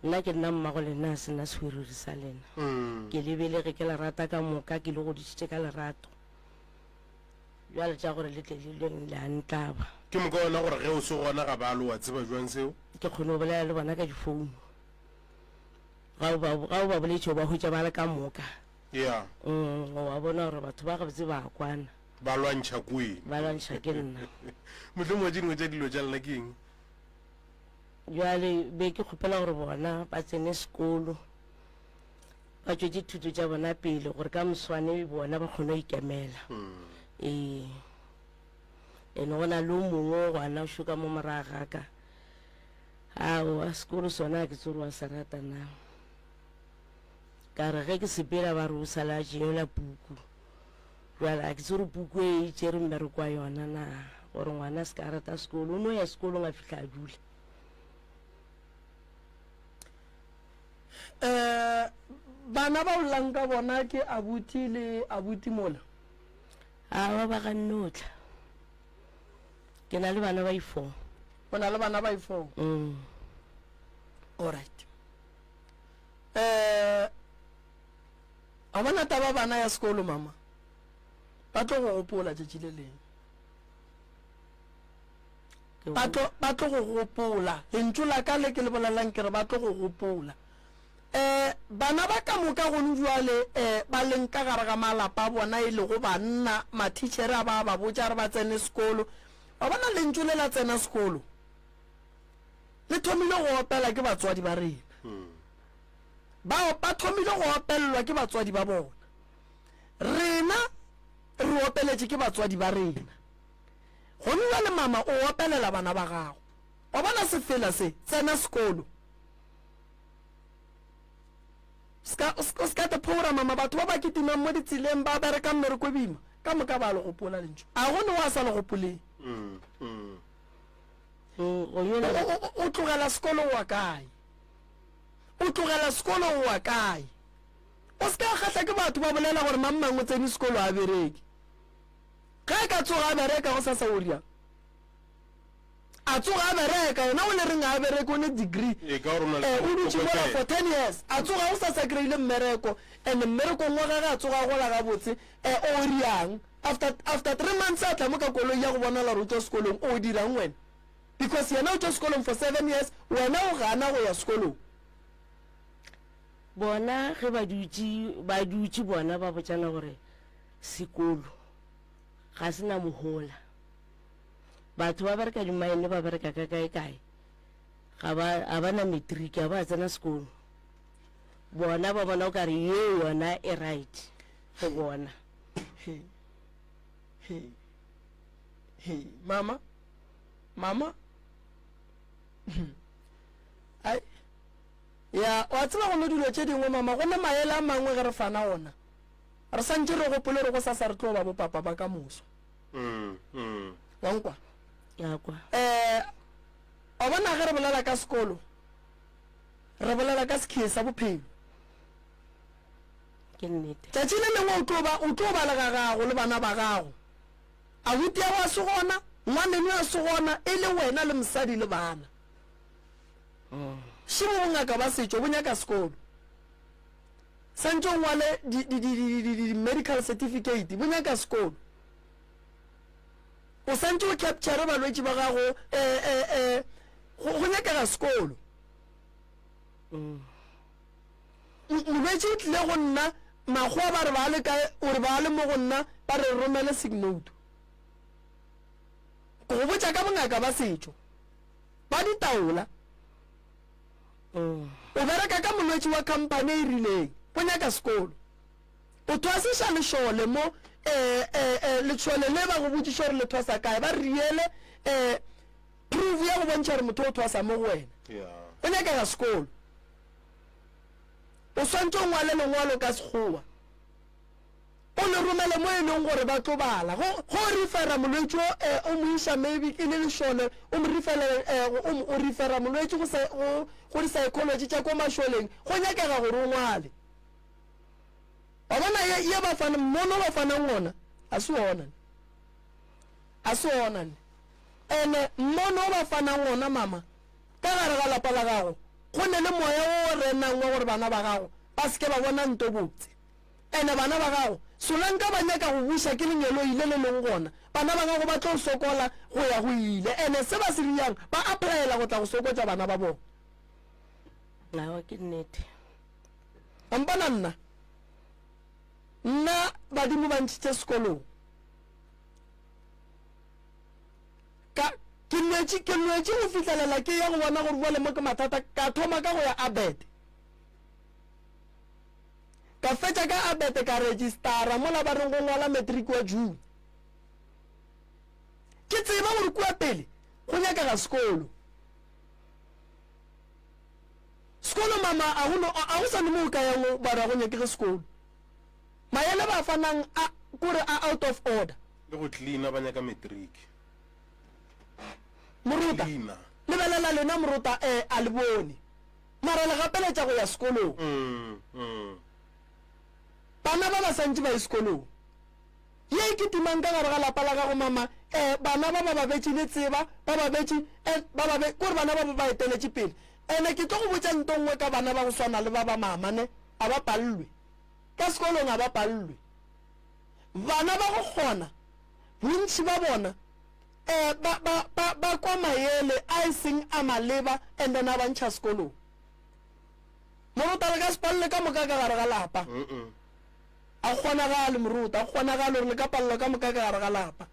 Nna ke nna mmago lena a se nna sehwirihwiri sa lena. Ke le belege ke le rata ka moka ke le godišitše ka lerato. Bjale tša gore le tle le lweng le a ntlaba. Ke moka wena gore ge o se gona ga ba lwe wa tseba bjang seo? Ke kgone go bolela le bona ka difounu. Ga o ba, ga o ba boletše o ba hwetša ba le ka moka. Yeah. Mm, wa bona gore batho ba gabotse ba kwana. Ba lwantšha kweng. Ba lwantšha ke nna. Mohlomongwe tše dingwe tša dilo tša lena ke eng? Bjale be ke kgopela gore bona ba tsene sekolo, ba tšwetše thuto tša bona pele gore ka moswane bona ba kgone go ikemela. Hmm. Ee. Ene go na le o mongwe gona o šoka mo morago ga ka. Aowa, sekolo sona ga ke tsebe gore wa se rata na. Ka re ge ke sepela ba re o sale a tšeela puku. Bjale ga ke tsebe gore puku e e tšere mmereko wa yona na, gore ngwana a se ka a rata sekolo. O no ya sekolong a fihla a dula. Um bana ba o llang ka bona ke abuti le abuti mola? Aowa, ba ganne go tla. Ke na le bana ba i-four. O na le bana ba i-four? Mm. Alright. Eh, a bona taba bana ya sekolo mama. Ba tlo go gopola tšatši le lengwe. Ba tlo ba tlo go gopola. Lentšu la ka le ke le bolelang ke re ba tlo go gopola. Eh, bana ba ka moka gone bjale eh, ba leng ka gare ga malapa a bona e lego banna, mathitšhere a ba ba botša re ba tsene sekolo. Wa bona lentšu le la tsena sekolo le thomile go opela ke batswadi ba rena. Ba ba thomile go opelelwa ke batswadi ba bona. Rena re opeletše ke batswadi ba rena. Gone bjale mama o opelela bana ba gago. Wa bona sefela se, tsena sekolo. Ska, o ska, o ska te phora mama, batho ba ba kitimang mo ditseleng ba bereka mmereko e boima, ka moka ba le gopola lentšu. A go ne wa sa le gopoleng. Mm, mm. Mm, o yona- O, o, o, o tlogela sekolo o wa kae? O tlogela sekolo o wa kae? O se ka kgahla ke batho ba bolela gore mang mang o tsene sekolo a bereke. Ge a ka tsoga a bereka go sasa o riang? A tsoga a bereka, yena o le reng a bereke, o ne degree. Ee, ka gore o na le Eh, o dutše mola kokotela. for 10 years. A tsoga o sa sa kry-ile mmereko, and mmerekong wa gage a tsoga a gola gabotse. Eh, o riang? After, after 3 months a tla mo ka koloi ya go bonala gore o tšwa sekolong, o dirang wena? Because yena o tšwa sekolong for 7 years, wena o gana go ya sekolong. Bona ge ba dutše, ba dutše bona ba botšana gore sekolo ga se na mohola. Batho ba bereka dimaene ba bereka ka kae kae ga ba ga ba na matric ga ba tsena sekolo. Bona ba bona o kare yeo yona e right go bona. He he he mama mama ai ya wa tseba go ne dilo tše dingwe mama go ne maele a mangwe ge re fana ona re santše re gopole re go sasa re tlo ba bopapa ba ka moso. Mm, mm. Wa nkwa? Ke kwa. Eh, wa bona ge re bolela ka sekolo, re bolela ka sekhie sa bophelo. Ke nnete. Tšatši le lengwe o tlo ba, o tlo ba le ga gago le bana ba gago. Abuti ya go a se gona, ngwaneno a se gona, e le wena le mosadi le bana. Mm. Šimo bongaka ba setšo bo nyaka sekolo. Santše o ngwale di, di, di, di, di, di, di medical certificate, bo nyaka sekolo. O santše o capture balwetši ba gago, eh, eh, eh. Go, go nyakega sekolo. M- Molwetši o tlile go nna, makgowa ba re ba le kae, o re ba le mo go nna, ba re romele sick note. Ke go botša ka bongaka ba setšo, ba ditaola. O bereka ka molwetši wa khamphani e rileng, o nyaka sekolo. O thwasiša lešole mo, eh, eh, eh, lešole le ba go botšiša gore le thwasa kae, ba riele, eh, proof ya go bontšha gore motho o thwasa mo go wena. Go nyakega sekolo. O swantše o ngwale lengwalo ka Sekgowa, o le romele mo e leng gore ba tlo bala. Go, go o refera molwetši o, eh, o mo iša maybe e le lešole, o mo refera, eh, o, o refera molwetši go, go, go di-psychology tša ko mašoleng, go nyakega gore o ngwale. Wa bona ye, ye ba fana, mmono ba fanang ona, a se ona ne. A se ona ne. Ene mmono o ba fanang ona, mama, ka gare ga lapa la gago, go ne le moya wo o renang wa gore bana ba gago ba se ke ba bona nto botse. Ene bana ba gago, solanka ba nyaka go buša ke lengeloi le le leng gona, bana ba gago ba tlo sokola go ya go ile. Ene se ba se riyang, ba applyela go tla go sokotša bana ba bona. Aowa, ke nnete. Wa mpona nna? Nna badimo ba ntšhitše sekolong. Ka, ke lwetše, ke lwetše go fihlelela ke ya go bona gore bjale mo ke mathata, ka thoma ka go ya Abete. Ka fetša ka Abete ka registara mola ba reng go ngwala matric wa June. Ke tseba gore kua pele go nyakega sekolo. Sekolo mama a go no a go sa ne mo o ka yang ba re a go nyakege sekolo. Maele ba fanang a kore a out of order. Le go cleaner ba nyaka matric. Morota Cleaner. lebelela lena morota eh a le bone mara le gapeletša go ya sekolong. Mm, mm. Bana ba ba santše ba ye sekolong. Ye e kitimang ka gare ga lapa la gago mama eh bana ba ba ba betše le tseba ba ba betše eh ba ba be kore bana ba ba ba eteletše pele. Ene ke tlo go botša nto nngwe ka bana ba go swana le ba ba mama ne a ba pallwe. Ka sekolong a ba pallwe. Bana ba go kgona bontši ba bona eh ba ba ba ba kwa maele a e seng a maleba and then a ba ntšha sekolong. Moruta le ka se palle ka moka ka gare ga lapa. A go kgonagale moruta, a go kgonagale gore le ka palelwa ka moka ka gare ga lapa.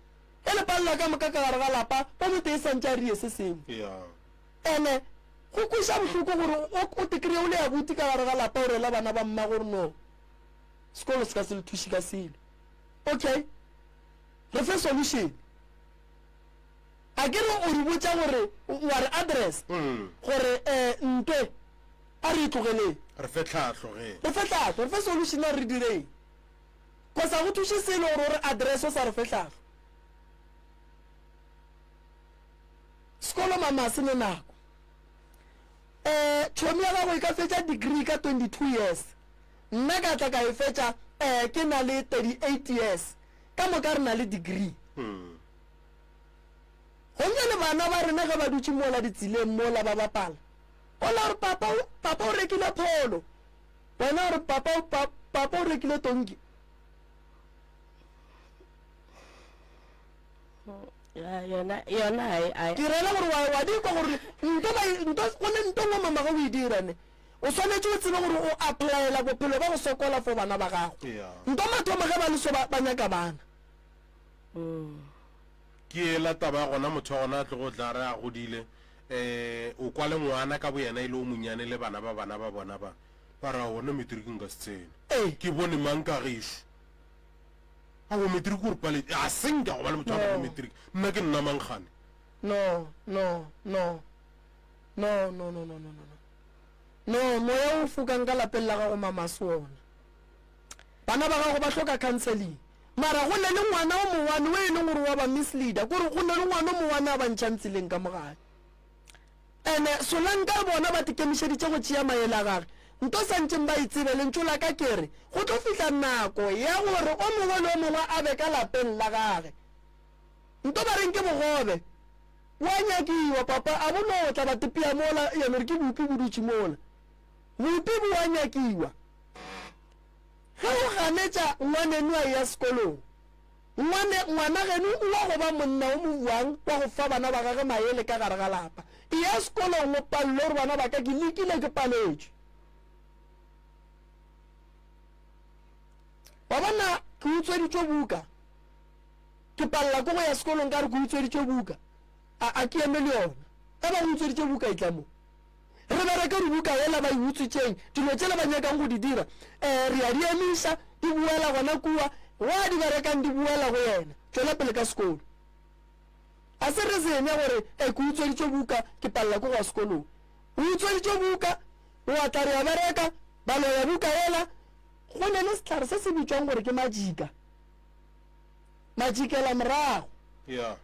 Ge le palelwa ka moka ka gare ga lapa, o motee santše a rie se sengwe. Ene go kweša bohloko gore o o te kry-e o le abuti ka gare ga lapa o rela bana ba mma gore no sekolo se ka se le thuše ka selo. Okay, re fe solution. A ke re o re botša gore wa re address gore um ntwe a re e tlogeleng. Re fe tlhahlo ge. Re fe tlhahlo, re fe solution a re direng. Cause a go thuše selo gore o re address o sa re fe tlhahlo. Sekolo mama se ne nako. Eh chomi ya gago e ka fetša degree ka 22 years. Nna ka tla ka e fetša eh ke na le 38 years. Ka moka re na le degree. Gomme le bana ba rena ge ba dutše mola ditseleng mola ba bapala, ola o re papa o, papa o rekile pholo, wena o re papa o, pa, papa o rekile tonki. Ya, yona yona a e- a e- Ke rela gore wa, wa di kwa gore nto ba e- nto go ne nto ngwe mama ge o e dira ne o swanetše o tsebe gore o applyela bophelo ba go sokola for bana ba gago. Yeah. Nto mathomo ge ba le so ba, ba nyaka bana. Ke yela taba ya gona motho wa gona a tlogo tla re a godile um o kwa le ngwana ka boyena e le o monyane le bana ba bana ba bona ba ba re aowa nna matric nka se tsene Ee. ke bone mang ka gešo aowa matric o re paletše a se nka go ba le motho wa No. gane matric nna ke nna mang gane No, no, no. No, no, no, no, no, no, no. No, moya o fokang ka lapeng la gago mama se wona. Bana ba gago ba hloka counseling. Mara go ne le ngwana o mowane o e leng gore wa ba misleader, kore go ne le ngwana o mowane a ba ntšhang tseleng ka mogare. Ene Solanka le bona ba tikemišeditše go tšea maele a gage. Nto sa ntšeng ba e tsebe, lentšu la ka ke re, go tlo fihla nako ya gore o mongwe le o mongwe a be ka lapeng la gage. Nto ba reng ke bogobe, bo a nyakiwa, papa a bo no tla ba tepea mola, ya no re ke bupi bo dutše mola. Bupi bo a nyakiwa. Ge o ganetša ngwaneno a eya sekolong, ngwane, ngwana geno o wa go ba monna o mo buang wa go fa bana ba gage maele ka gare ga lapa. Eya sekolong o palelwe gore bana ba ka ke lekile ke paletšwe. Wa bona ke utsweditšwe buka. Ke palela ke go ya sekolong ka re ke utsweditšwe buka. A a ke eme le yona. Ge ba go utsweditše buka e tla mo. Re bereke dibuka yela ba e utswitšeng, dilo tšela ba nyakang go di dira, eh, re a di emiša, di boela gona kua, wa di berekang di boela go yena. Tšwela pele ka sekolo. A se reason ya gore eh, ke utsweditšwe buka, ke palela ke go ya sekolong. O utsweditšwe buka, wa tla re a bereka, ba loya buka yela, go ne le sehlare se se bitšwang gore ke majika. Majikela morago. Yeah.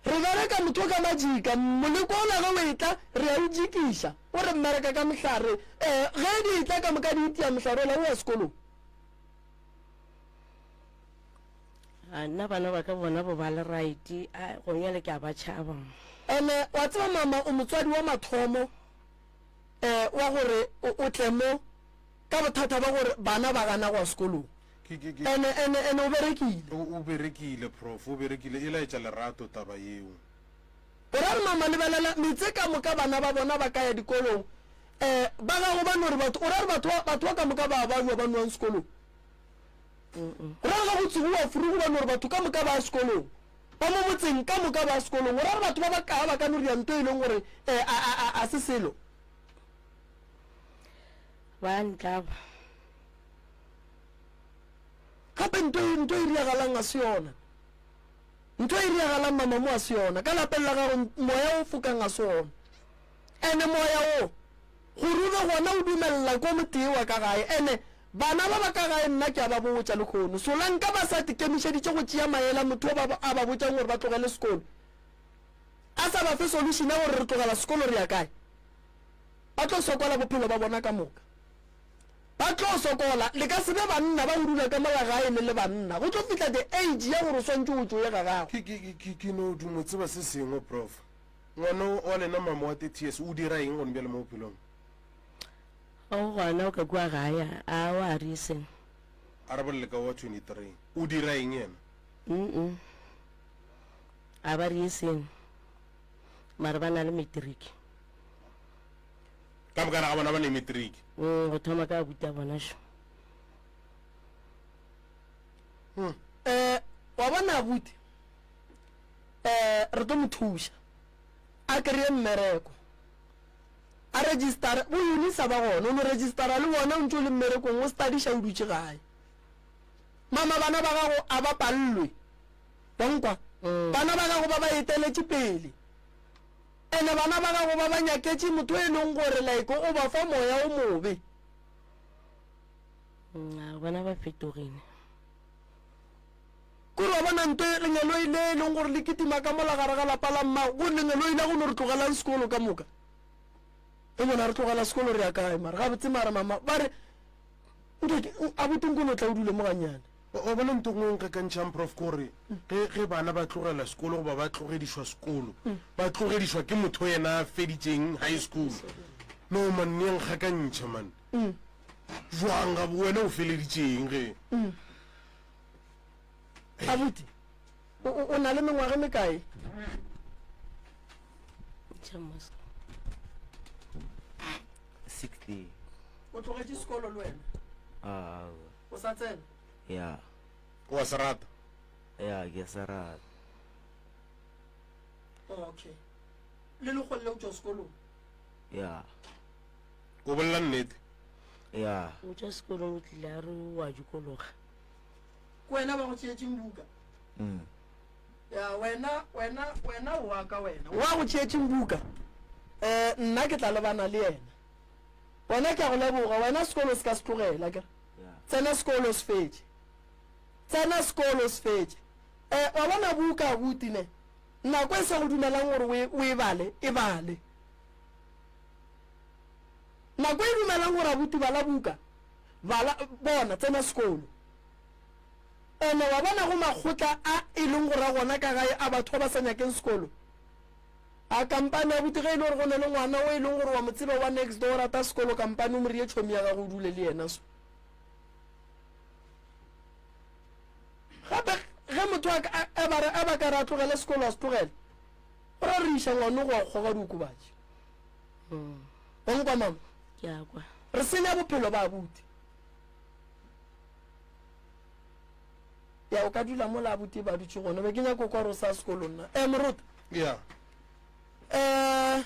Re bereka motho ka majika, moleko ola ge o etla re a o jikiša, o re mmereka ka mohlare, ee, ge di etla ka moka di itia mohlare ola o ya sekolong. A nna bana ba ka bona bo ba le right, a gongwe ke a ba tšhaba. Ene wa tseba mama o motswadi wa mathomo eh wa gore o tle mo ka bothata ba gore bana ba gana go ya sekolong. Ke, ke, ke. Ene, ene, ene o berekile. O, o berekile, Prof. O berekile. E laetša lerato taba yeo. O ra re, Mama, lebelela, metse ka moka bana ba bona ba ka ya dikolong. Eh, ba gago ba no re batho, o ra re batho ba, batho ba ka moka ba a babja ba nwang sekolong? O ra re ga go tsogiwa furugu ba no re batho ka moka ba ya sekolong? Ba mo motseng ka moka ba ya sekolong. O ra re batho ba ba kaa ba ka no ria nto e leng gore, eh, a, a, a, a se selo? Ba ntlaba. Gape nto e, nto e riagalang ga se yona. Ntho e riagalang mama mo ga se yona. Ka lapeng la gago moya o fokang ga se ona. Ene moya wo, gore o be gona o dumelela ko motee wa ka gae. Ene bana ba ba ka gae nna ke a ba botša lehono, solanka ba sa tikemišeditše go tšea maele a motho o ba a ba botšang gore ba tlogele sekolo, a sa ba fe solution ya gore re tlogela sekolo re ya kae, ba tlo sokola bophelo ba bona ka moka. Ba tlo sokola. Le ka se be banna ba go dula ka mola gae le le banna. Go tlo fihla the age ya gore o swantše o tšoye ga gago. Ke, ke, ke, ke no dumo tseba se sengwe, Prof. Ngwana wa lena mama wa 30 years o dira eng gone bjale mo bophelong? O gona o ka kua gae, a o a reason. A re bolele ka wa 23. O dira eng yena? Mm-mm. A ba reason. Mara ba na le matric. Ka mokana ga bona ba ne matric. Mm, go thoma ka abuti a bona šo. Hmm. Eh, wa bona abuti eh re tlo mo thuša a kry-e mmereko a registera bo unisa ba gona o no registera le bona o ntse o le mmerekong o studiša o dutše gae mama bana ba gago a ba palelwe wa nkwa mm. bana ba gago ba ba eteletše pele Ene bana ba gago ba ba nyaketše motho e leng gore like o ba fa moya o mobe. Mm, bona ba fetogile. Kore wa bona nto lengeloi le e leng gore le kitima ka mola gare ga lapa la mmago, gore lengeloi la go no re tlogelang sekolo ka moka. E bona re tlogela sekolo re ya kae mara gabotse mara mama ba re nke abuti nko no tla o dule mo gannyane. Wa bona nto nngwe e nkgakantšhang prof ke gore ge ge bana ba tlogela sekolo goba ba tlogedišwa sekolo ba tlogedišwa ke motho yena a feditšeng high school no man e nkgakantšha man jwang ga wena o feleditšeng ge Abuti o o na le mengwaga e mekae? 60. O tlogetše sekolo le wena? Aowa. O sa tsena? Ya. O a se rata? Ya, ke a se rata. Okay. Le lekgolle o tšwa sekolong? Ya. O bolela nnete? Ya. O tšwa sekolong o tlile a re o a dikologa. Ke wena ba go tšeetšeng buka? Mm. Ya, wena, wena, wena o wa ka wena. Wa go tšeetšeng buka? Eh, nna ke tla lebana le yena. Wena ke a go leboga, wena sekolo se ka se tlogela, akere? Tsena sekolo se fetše. Tsena sekolo se fetše. Eh, wa bona buka abuti ne? Nako e sa go dumelang gore o e, o e bale, e bale. Nako e dumelang gore abuti bala buka, bala, bona, tsena sekolo. Ene wa bona go makgotla a e leng gore a gona ka gae a batho ba ba sa nyakeng sekolo. A kampane abuti ge e le gore go ne le ngwana o e leng gore wa mo tseba wa next door o rata sekolo kampane o mo rie tšhomi ya gago o dule le yena so. Gape ge motho a ka a ba re a ba ka re a tlogele sekolo a se tlogele. O ra roriša ngwano go wa kgoga diokobatši. Wa nkwa mama? Ke a kwa. Re senya bophelo ba abuti. Ya o ka dula mola abuti ba dutše gona be ke nyako kwa gore o sa sekolong na. Eh moruta. Yeah. Eh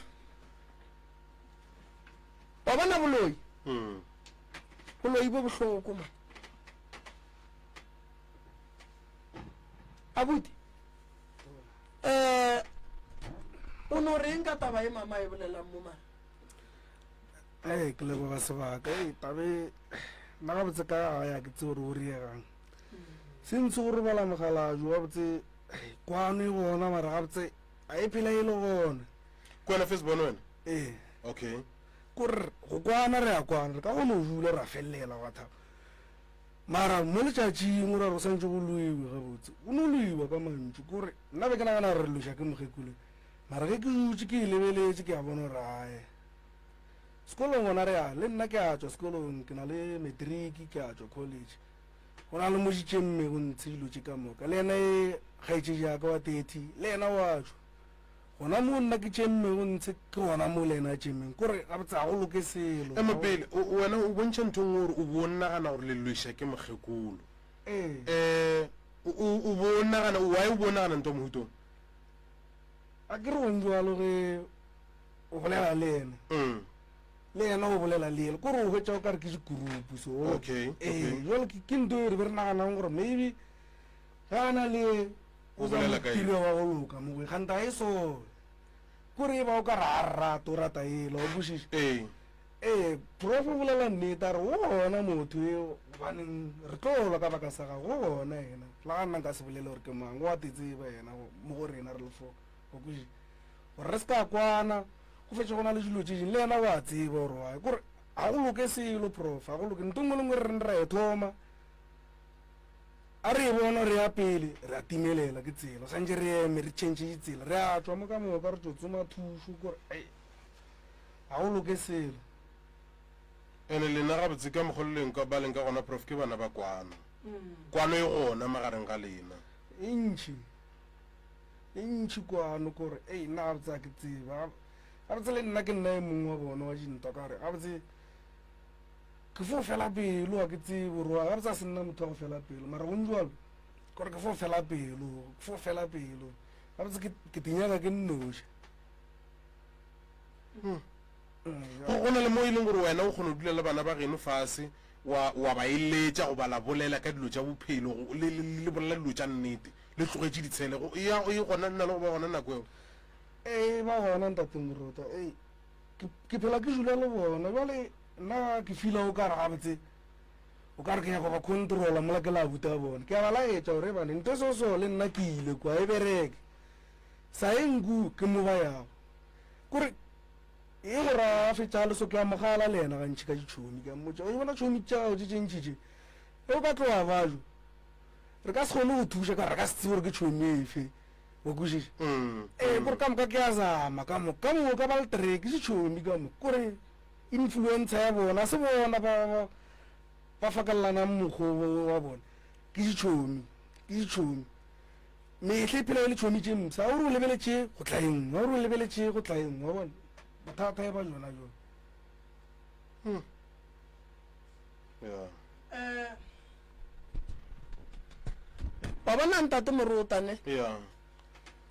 wa bona boloi? Mm. Boloi bo bohloko ma. Abuti. Eh o no reng ka taba e mama e bolelang mo mara? Ee, ke leboga sebaka. Ee, tabe nna gabotse ka gae a ke tsebe gore o riegang. Since go robala mogalajo gabotse kwano e gona mara gabotse a e phela e le gona. Kwena first born wena? Ee. Okay. Kore go kwana re a kwana re ka go no dula ra felelela gwa thaba. Mara mo letšatšing o ra re go santše go lwewe gabotse. Go no lwewa ka mantšu kore nna be ke nagana gore re lweša ke mokgekolo. Mara ge ke dutše ke e lebeletše ke a bona gore ae. Sekolong gona re ya le nna ke a tšwa sekolong ke na le matric ke a tšwa college. Go na le mo di tšemmego ntshe dilo tše ka moka. Le yena e kgaetšedi ya ka wa 30 le yena wa tšwa. Gona mo nna ke tšemmego ntshe ke gona mo le yena a tšemmeng. Kore gabotse ga go loke selo. Ema pele, wena o bontšha ntho nngwe gore o bo o nagana gore le lweša ke mokgekolo. Ee. Eh, o bo o nagana, why o bo o nagana ntho ya mohuta o? A ke re gong jwalo ge o bolela le yena. Mm. Le yena o bolela le yena. Kore o hwetša o ka re ke dikurupu so. Okay, Ee, okay. jwalo ke ntho e re be re naganang gore maybe ge a na le O bolela ka eng? tiro wa go loka mo go ganta e so. Kore e ba o ka re a rata o rata ela o kwešiša. Ee. Ee, prof o bolela nnete a re o gona motho eo gobaneng re tlo lwa ka baka sa gago o gona yena. La ga nna nka se bolele gore ke mang o a te tseba yena mo go rena re le fo o kwešiša. Gore re se ka kwana go fetše go na le dilo tše dingwe le yena o a tseba gore why kore ga go loke selo prof ga go loke ntho nngwe le nngwe re reng ra e thoma a re e bona re ya pele re a timelela ke tsela santše re eme re change ditsela re a tšwa mo ka moka re tšo tsoma thušo kore ai ga go loke selo. Ene lena gabotse ka mokgwa le leng ka ba leng ka gona prof ke bana ba kwano. Kwano e gona magareng ga lena. E ntši e ntši kwano kore ei nna gabotse ga ke tsebe gabotse le nna ke nna e mongwe wa bona wa dintwa ka gore gabotse ke fo fela pelo ga ke tsebe gore gabotse a se nna motho wa go fela pelo mara gong jalo kore ke fo fela pelo ke fo fela pelo gabotse ke tinyaka ke nnoši. Hmm. Go na le mo e leng gore wena o kgona go dula le bana ba geno fase wa wa ba eletša goba la bolela ka dilo tša bophelo le le bolela dilo tša nnete le tlogetše ditshele go ya e gona nna le go ba gona nako eo. Ee ba gona ntate Morota ee ke phela ke dula le bona jale nna ke fila o ka re gabotse o ka re ke nyaka ba controla mola ke la buta bona ke a ba laetša gore bane nto so so le nna ke ile kwa e bereke sa e nku ke mo ba yago kore e go ra fetša le so ke a mogala le yena gantši ka ditšhomi ke a mmotša o bona tšhomi tša gago tše tše ntši tše e o ka tloga bajo re ka se kgone go thuša ka re ka se tsebe gore ke tšhomi efe wa kwešiša mm, ee mm. kore ka moka ke a zama ka moka ka moka ba le tree ke ditšhomi ka moka kore influencer ya bona se bona ba ba fakelelanang mokgwa wa bona ke ditšhomi ke ditšhomi Mehla e phela e le tšhomi tše mpsha. O re o lebeletše go tla e nngwe, o re o lebeletše go tla e nngwe, wa bona. Bothata e ba jona jo. Hmm. Yeah. Eh, wa bona ntate morotane Yeah.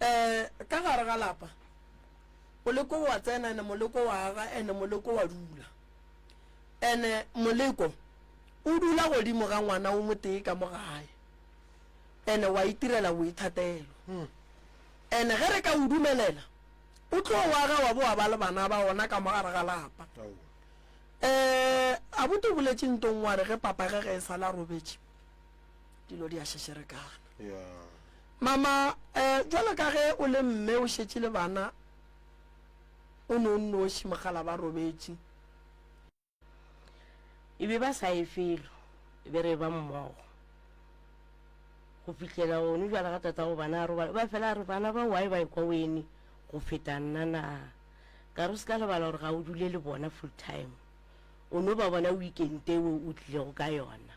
eh ka gare ga lapa moleko wa tsena ene moleko wa aga ene moleko wa dula ene moleko o dula godimo ga ngwana o motee ka mo gae ene wa itirela boithatelo. Ene ge re ka o dumelela, o tlo o aga wa bo wa ba le bana ba ona ka mo gare ga lapa. Um abuti o boletše ntong wa re ge papa ge ge e sala a robetše, dilo di a šešerekana. Mama, um jwalo ka ge o le mme o šetše le bana o ne o nnoši mogala ba robetše. E be ba sa ye felo, e be re eba mmogo go fihlela gone bjale ga tatago bana a robala. Ba fela a re bana ba why ba ekwa wene go feta nna na? Ka re o se ka lebala gore ga o dule le bona full time, o no ba bona weekend eo o tlilego ka yona.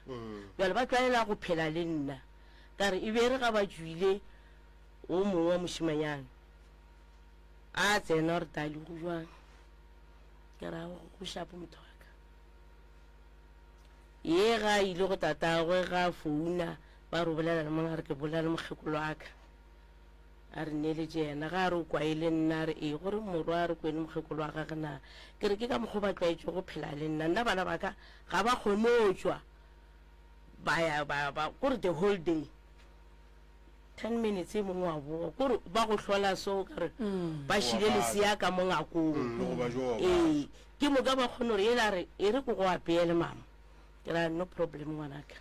Bjale ba tlwaela go phela le nna. Ka re e be e re ga ba tšwile wo mongwe wa mošemanyana. A tsena gore tali go jwang. Ke ra go shapo motho wa ka. Ye ga a ile go tatagwe ga a founa ba re o bolela le mong a re ke bolela le mokgekolo wa ka. A re neeletše yena ga a re o kwa e le nna a re ee gore morwa a re kwene mokgekolo wa gage na. Ke re ke ka mokgwa ba tlwaetše go phela le nna nna bana ba ka ga ba kgone go tšwa ba ya ba ba kore the whole day. 10 minutes e mongwe wa boa kore ba go hlola so o kare mm. ba šile lesea ka mo ngakong mm, ee ke moka ba kgone gore ela re e re ko go apeele mama ke ra no problem ngwanaka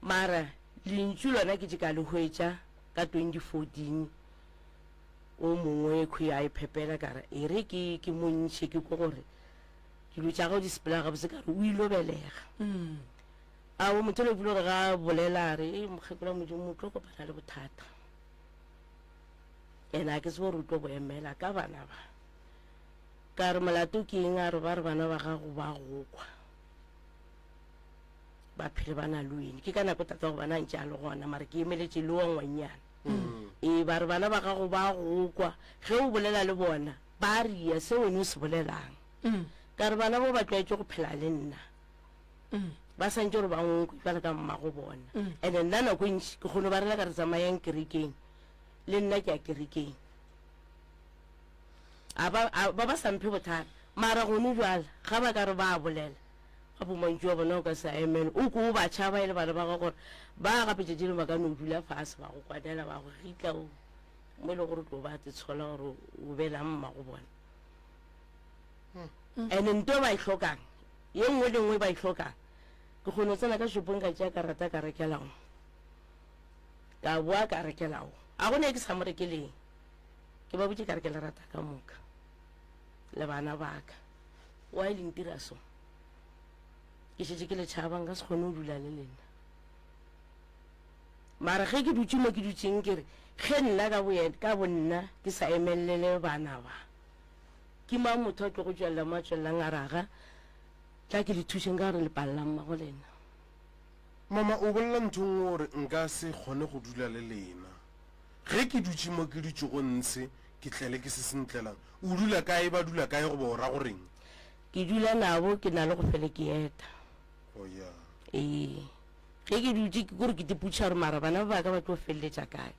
mara lentšu lona ke tše ka le hwetša ka 2014 o mongwe khwi a e phepela ka re e re ke ke mo ntšhe ke ko gore dilo tša gago di sepela gabotse ka re o ilo belega mm. A o motho le gore ga a bolela a re e mokgekolo wa modimo o tlo kopana le bothata ene a ke tsebo gore o tlo bo emela ka bana ba ka re molato ke eng a re ba re bana ba gago ba go kwa ba phele ba na le wene ke ka nako tata go bana ntse a le gona mare ke emeletše le wa ngwannyana mm. ee ba re bana ba gago ba go kwa ge o bolela le bona ba ria se wene o se bolelang mm. ka re bana bo ba tlwaetše go phela le nna ba santse gore ba nkwe jale ka mmago bona and-e nna nako e ntši ke kgone ba rela ka re tsamayang kerekeng le nna ke ya kerekeng a ba a ba ba sa mphe bothata mara gone jwale ga ba ka re ba bolela gape mantšu wa bona o ka se a emele o ko o ba tšhaba e le bana ba gago gore ba gape tšatši lengwe ba ka no dula fase ba go kwanela ba go gitla o mo e le gore o tlo ba te tshola gore o belang mmago bona and-e nto ba e hlokang Ye nngwe le nngwe ba e hlokang. Ke kgone go tsena ka shopong ka tšea karata ka rekela wo. Ka boa ka rekela wo. A go ne ke sa mo rekeleng. Ke ba botše ka re ke le rata ka moka. Le bana ba ka. Why le ntira so? Ke šetše ke le tšhaba nka se kgone go dula le lena. Mara ge ke dutše mo ke dutšeng ke re ge nna ka boyena ka bonna ke sa emelele bana ba. Ke mang motho a tlo go tšwelela mo a tšwelelang a re, Aga, tla ke le thušeng ka gore le palela mmago lena? Mama, o bolela ntho nngwe gore nka se kgone go dula le lena. Ge ke dutše mo ke dutšego ntshe, ke tlele ke se se ntlelang. O dula kae, ba dula kae goba o ra go reng? Ke dula nabo, ke na le go fele ke eta. Oh ya. Ee. Ge ke dutše ke kore ke tipotšiša gore mara bana ba ka ba tlo feleletša kae.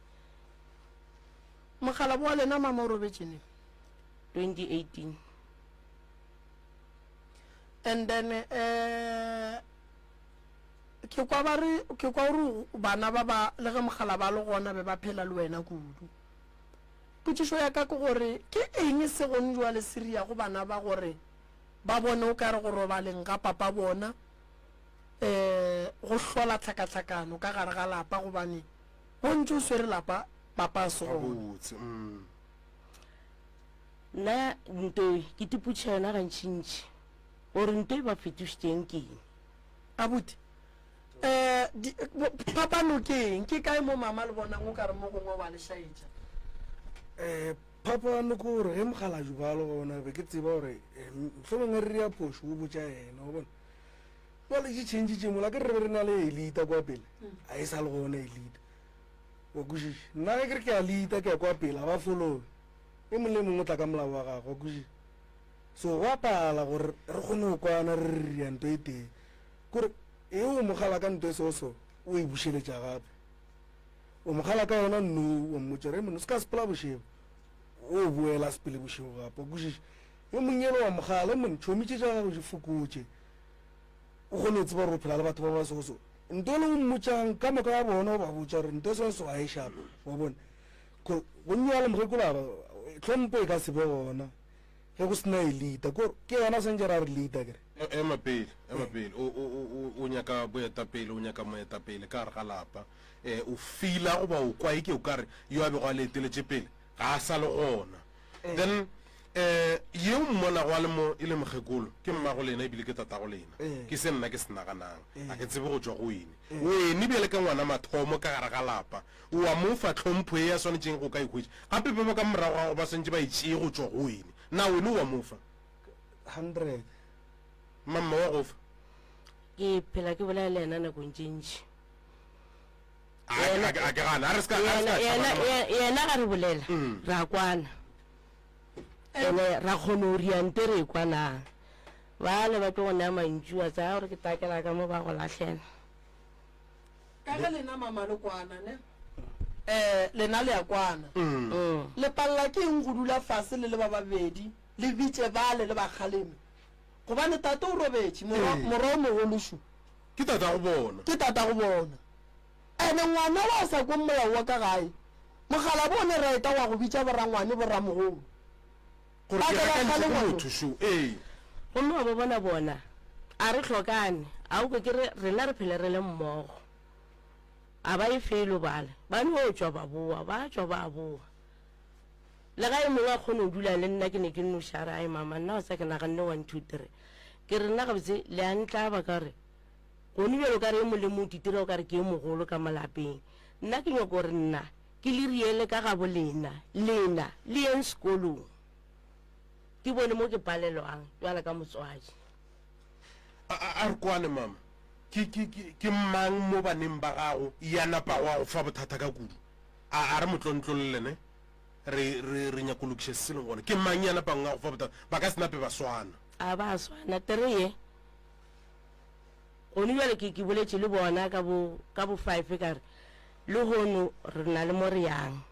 Mokgalabo wa lena mama o robetše neng? 2018. And then eh ke kwa ba re ke kwa gore bana ba ba le ge mogala ba le gona be ba phela le wena kudu. Potšišo ya ka ke gore ke eng se gone jwale se riago bana ba gore ba bone o ka re go robaleng ga papa bona eh go hlola tlhakatlhakano ka gare ga lapa gobane o ntse o swere lapa papa a se gona. Gabotse, mm. Nna nto e ke tipotšiša yona gantšintši gore nto e ba fetošitšeng ke eng. Abuti, eh, di, phapano ke eng? Ke kae mo mama le bonang o ka re mo gongwe wa le šaetša? Eh, phapano ke gore ge mokgalajwe ba le gona be ke tseba gore eh, mohlomongwe re ria phošo o botša yena wa bona. Jwale di change mola ke re re be re na le elita kwa pele, a e sa le gona elita. Wa kwešiša? Nna ge ke re ke a leada ke ya kwa pele, ga ba followe. E mongwe le mongwe o tla ka molao wa gagwe, wa kwešiša? So go a pala gore re kgone go kwana re re ria nto e tee. Kore e o mo kgala ka nto e so so, o e bušeletša gape. O mo kgala ka yona no, wa mmotša re monna o se ka sepela bošego. O boela a sepele bošego gape, wa kwešiša? Yo mongwe yena wa mo kgala, e monna tšhomi tše tša gago di fokotše. O kgone go tseba gore o phela le batho ba ba so so. Nto le o mmotšang ka moka wa bona o ba botša gore nto so so ga e shapo, wa bona. Ko go nyala mokgekolo a ba tlhompho e ka se be gona ge go sena elita. Ko ke yena swantše ra re leader kere. Ema pele, ema pele. O, o, o, o nyaka boetapele, o nyaka moetapele ka gare ga lapa. Eh, o feela goba o kwa eke o ka re yo a bego a le eteletše pele ga a sa le gona. Then eh ye o mmonago a le mo e le mokgekolo ke mmago lena ebile ke tatago lena. Ke se nna ke se naganang. A ke tsebe go tšwa go ene. Wene bjale ka ngwana mathomo ka gare ga lapa o a mo fa tlhompho ye a swanetšeng go ka e hwetša. Gape ba ba ka morago ga gago ba swanetše ba e tšee go tšwa go wene. Na wene o a mo fa? 100. Mamma wa go fa? Ke phela ke bolela le yena nakong tše ntši. A ke gana. A re se ka, a re se ka tšhaba ka Yena ga re bolela, re a kwana. Ene ra kgona go ria nte re ekwa na. Bale ba tlo go nea mantšu wa tsaya gore ke takela ka mo ba go lahlela. Ka ge lena mama le kwana ne? Eh, lena le a kwana. Le palela ke eng go dula fase le le ba babedi le bitše bale le ba kgaleme? Gobane tate o robetše, morwa, morwa o mogolo šo. Ke tatago bona. Ke tatago bona. Ene ngwana wa a sa kweng molao wa ka gae, mokgalabje o ne reta wa go bitša borangwane boramogolo. Gore Ba ke tle ba gakantšwe kgale ke ngwana. motho šo, ee. Gomme wa ba bona bona, a re hlokane, a o kwe ke re rena re phele re le mmogo. A ba ye felo bale, ba no tšwa ba boa, ba tšwa ba boa. Le ga e mongwe a kgone go dula le nna ke ne ke nnoši a re, Ai mama, nna wa tseba ke naganne one two three. Ke re nna gabotse le a ntlaba ka gore gone bjalo o ka re e mong le mong o titira o ka re ke e mogolo ka mo lapeng. Nna ke nyoko gore nna ke le riele ka gabo lena, lena le yeng sekolong. Ke bone mo ke palelwang bjalo ka motswadi. A, a, a re kwane mama, ke, ke, ke, ke mang mo baneng ba gago ya napago a go fa bothata ka kudu? A, a re mo tlontlolle ne? Re, re, re nyako lokiša se se leng gona. Ke mang ya napang a go fa bothata? Ba ka se nape ba swana. A ba swana. Tere ye, gone bjale ke, ke boletše le bona ka bo, ka bo five ka re, Lehono re na le mo re yang.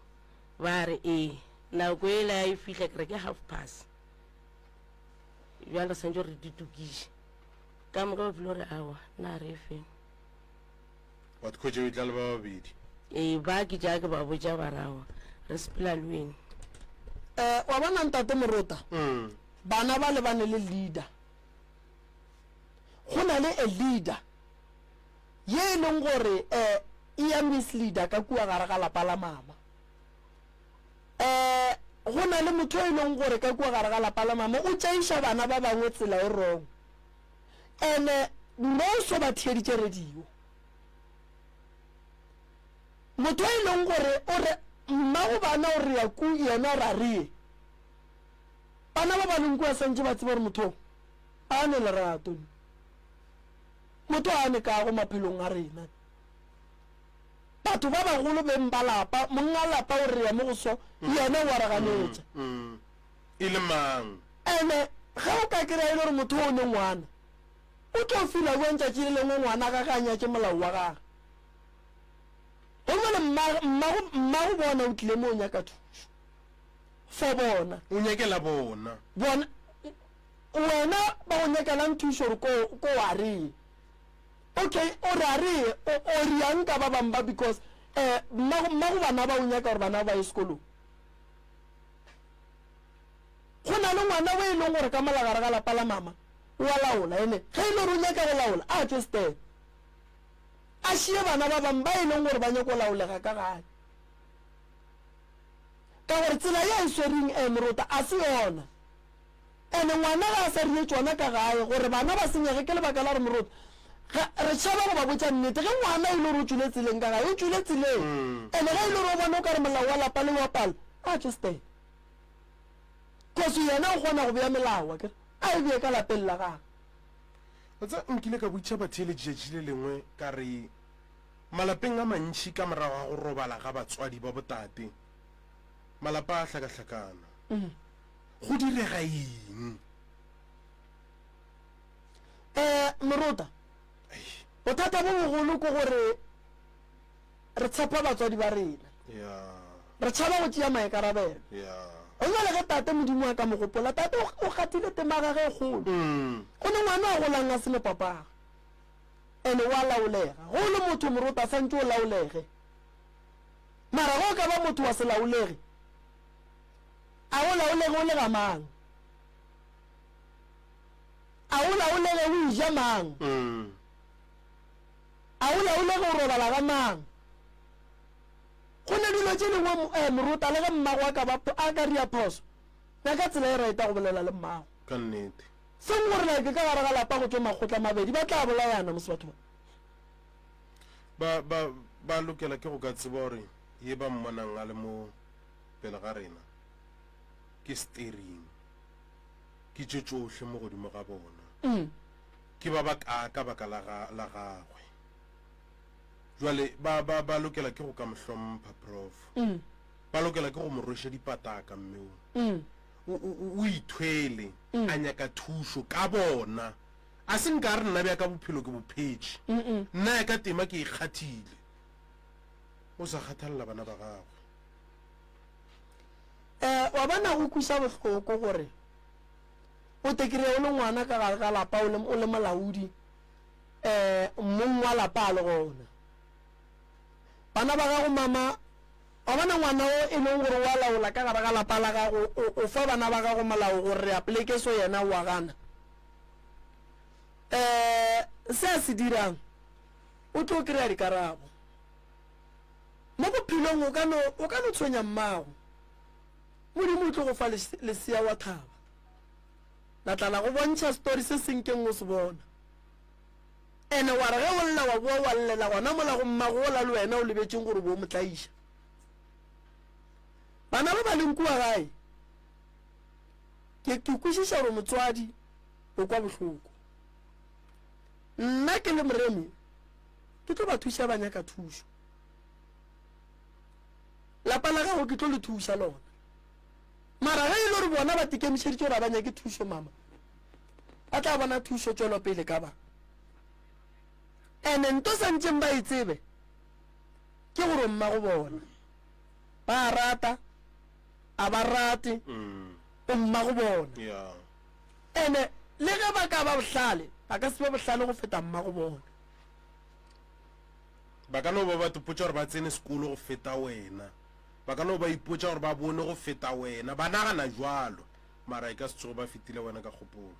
Ba re, Ee. Nako yela ya e fihla, ke re ke half past. Bjale re swanetše gore re di tokiše. Ka moka ba file gore, Aowa, na re e feng. Wa khwetša o etla le ba babedi. Ee, ba ke tša ke ba botša ba re aowa, re sepela le wena. Eh, wa bona Ntate Morota, bana ba lebane le leader. Go na le a leader ye e leng gore eh, e ya misleader ka kua gare ga lapa la mama. Eh, go na le motho e leng gore ka kua gare ga lapa la mama o tšeiša bana ba bangwe tsela e wrong. Ene mo so ba theeditše radio. Motho e leng gore o re mmago bana o re ya ku yena o ra re ye. Bana ba ba leng kua santše ba tseba gore motho a ne lerato. Motho a ne kago maphelong a rena. Batho ba bagolo beng ba lapa, monga lapa o re ya mo go so, yena o a re ganetša. E le mang? Ene ge o ka kry-a e le gore motho o ne ngwana, o tlo fila bjang tšatši le lengwe ngwana gage a nyatše molao wa gage? Gomme le mmago, mmago bona o tlile mo o nyaka thušo for bona. O nyakela bona. Bona, wena ba go nyakelang thušo gore ko, ko wa reng? Okay, o re a re, o, o riang ka ba bang ba because eh, mmago, mmago bana ba o nyaka gore bana ba ye sekolong. Go na le ngwana o e leng gore ka mola gare ga lapa la mama o a laola, ene ge e le gore o nyaka go laola a tšwe step, a šie bana ba bangwe ba e leng gore ba nyaka go laolega ka gae. Ka gore tsela ye a e swereng eh morota a se yona. Ene ngwana ga a sa rie tšona ka gae gore bana ba senyege ke lebaka la gore morota ga re tšhaba go ba botša nnete. Ge ngwana e le gore o tšwile tseleng ka gae o tšwile tseleng, ene ge e le gore o bona o ka re molao wa lapa le wa pala a tšwe step. Cause yena o kgona go bea melao akere a e bee ka lapeng la gagwe. Wa tseba, nkile ka botšiša batheeletši tšatši le lengwe ka re, Malapeng a mantši ka morago ga go robala ga batswadi ba botate, malapa a hlakahlakana. Go direga eng? Um Morota, bothata bo bogolo ke gore re tshepa batswadi ba rena. Re tšhaba go tšea maikarabelo. Go bjale ge tate Modimo a ka mo gopola, tate o kgathile tema ya gage e kgolo. Go ne ngwana a golang a se ne papage, ene o a laolega. Ge o le motho morota santše o laolege. Mara ge o ka ba motho wa se laolege, a o laolege o le ga mang? A o laolege o eja mang? A o laolege o robala ga mang? Go ne dilo tše dingwe eh, morota le ge mmago a ka ba a ka ria phoso, nyaka tsela e right ya go bolela le mmago. Ka nnete. Seng gore like ka gare ga lapa go tšwe makgotla mabedi, ba tla bolayana mos batho ba. Ba, ba, ba lokela ke go ka tseba gore ye ba mmonang a le mo pele ga rena ke steering, ke tše tšohle mo godimo ga bona. Ke ba ba kaa ka baka la ga, la gagwe. Jwale ba, ba, ba lokela ke go ka mo hlompha, Prof. Ba lokela ke go mo rweša dipataka, mme o. O, o, o ithwele, a nyaka thušo ka bona. A se nka re nna bja ka bophelo ke bo phetše. Nna ya ka tema ke e kgathile. O sa kgathalela bana ba gagwe. Eh, wa bona go kwiša bohloko gore o te kry-e o le ngwana ka gare ga lapa o le, o le molaodi eh, mong wa lapa a le gona. Bana ba gago mama, wa bona ngwana o e leng gore wa laola ka gare ga lapa la gago, o, o fa bana ba gago molao gore re apleke so yena o a gana. Eh, se a se dirang, o tlo kry-a dikarabo. Mo bophelong o ka no, o ka no tshwenya mmago. Modimo o tlo go fa lesea wa thaba. La tla la go bontšha story se se nkeng o se bona. Ene wa re ge o lla wa boa wa llela gona mola go mmago ola le wena o lebetšeng gore o bo o mo tlaiša. Bana ba ba leng kua gae, ke, ke kwešiša gore motswadi o kwa bohloko. Nna ke le Moremi, ke tlo ba thuša ba nyaka thušo. Lapa la gago ke tlo le thuša lona. Mara ge e le gore bona ba tikemišeditše gore ga ba nyake thušo mama, ba tla bona thušo tšwelopele ka ba. Ene nto santšeng ba e tsebe ke gore o mmago bona. Ba a rata, a ba rate, o mmago bona. Ene le ge ba ka ba bohlale, ba ka se be bohlale go feta mmago bona. Ba ka no ba ba ipotša gore ba tsene sekolo go feta wena. Ba ka no ba ipotša gore ba bone go feta wena. Ba nagana bjalo, mara e ka se tsoge ba fetile wena ka kgopolo.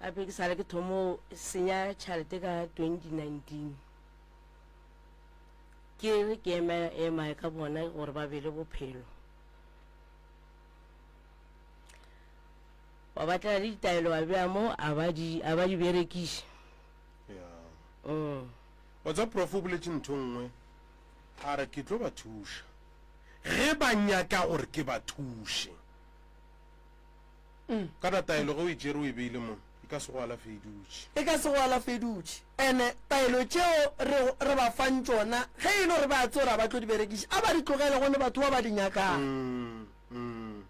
Gape ke sale ke thomo senya tšhelete ka 2019. Ke re ke ema ema ka bona gore ba be le bophelo. Wa batlela le ditaelo wa bea mo a ba di a ba di berekiše. Ya. Mm. Wa tseba prof o boletše ntho nngwe a re ke tlo ba thuša ge ba nyaka gore ke ba thuše. Mm. Kana taelo ge o e tšere o e beile mo e ka se go alafe e dutše. E ka se go alafe e dutše. Ene taelo tšeo re re ba fang tšona ge e le gore ba tseba gore ga ba tlo di berekiša a ba di tlogele go ne batho ba ba di nyakang. Mm, mm.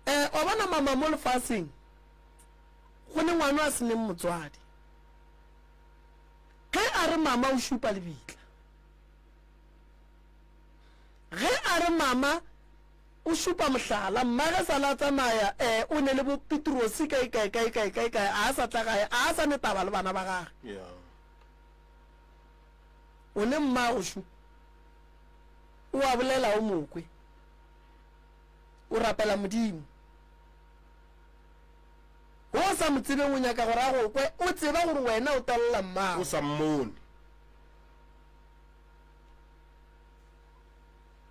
Eh, wa bona mama mo lefaseng go ne ngwana a seneng motswadi. Ge a re mama o šupa lebitla. Ge a re mama o šupa mohlala, mmage sa la tsamaya eh o ne le bo Petrosi kae kae kae kae kae kae a sa tla gae a sa ne taba le bana ba gage. Yeah. O ne mmago šu. O a bolela o mokwe. O rapela Modimo. Wo o sa mo tsebeng o nyaka gore a go kwe, o tseba gore wena o telela mmago. O sa mmone.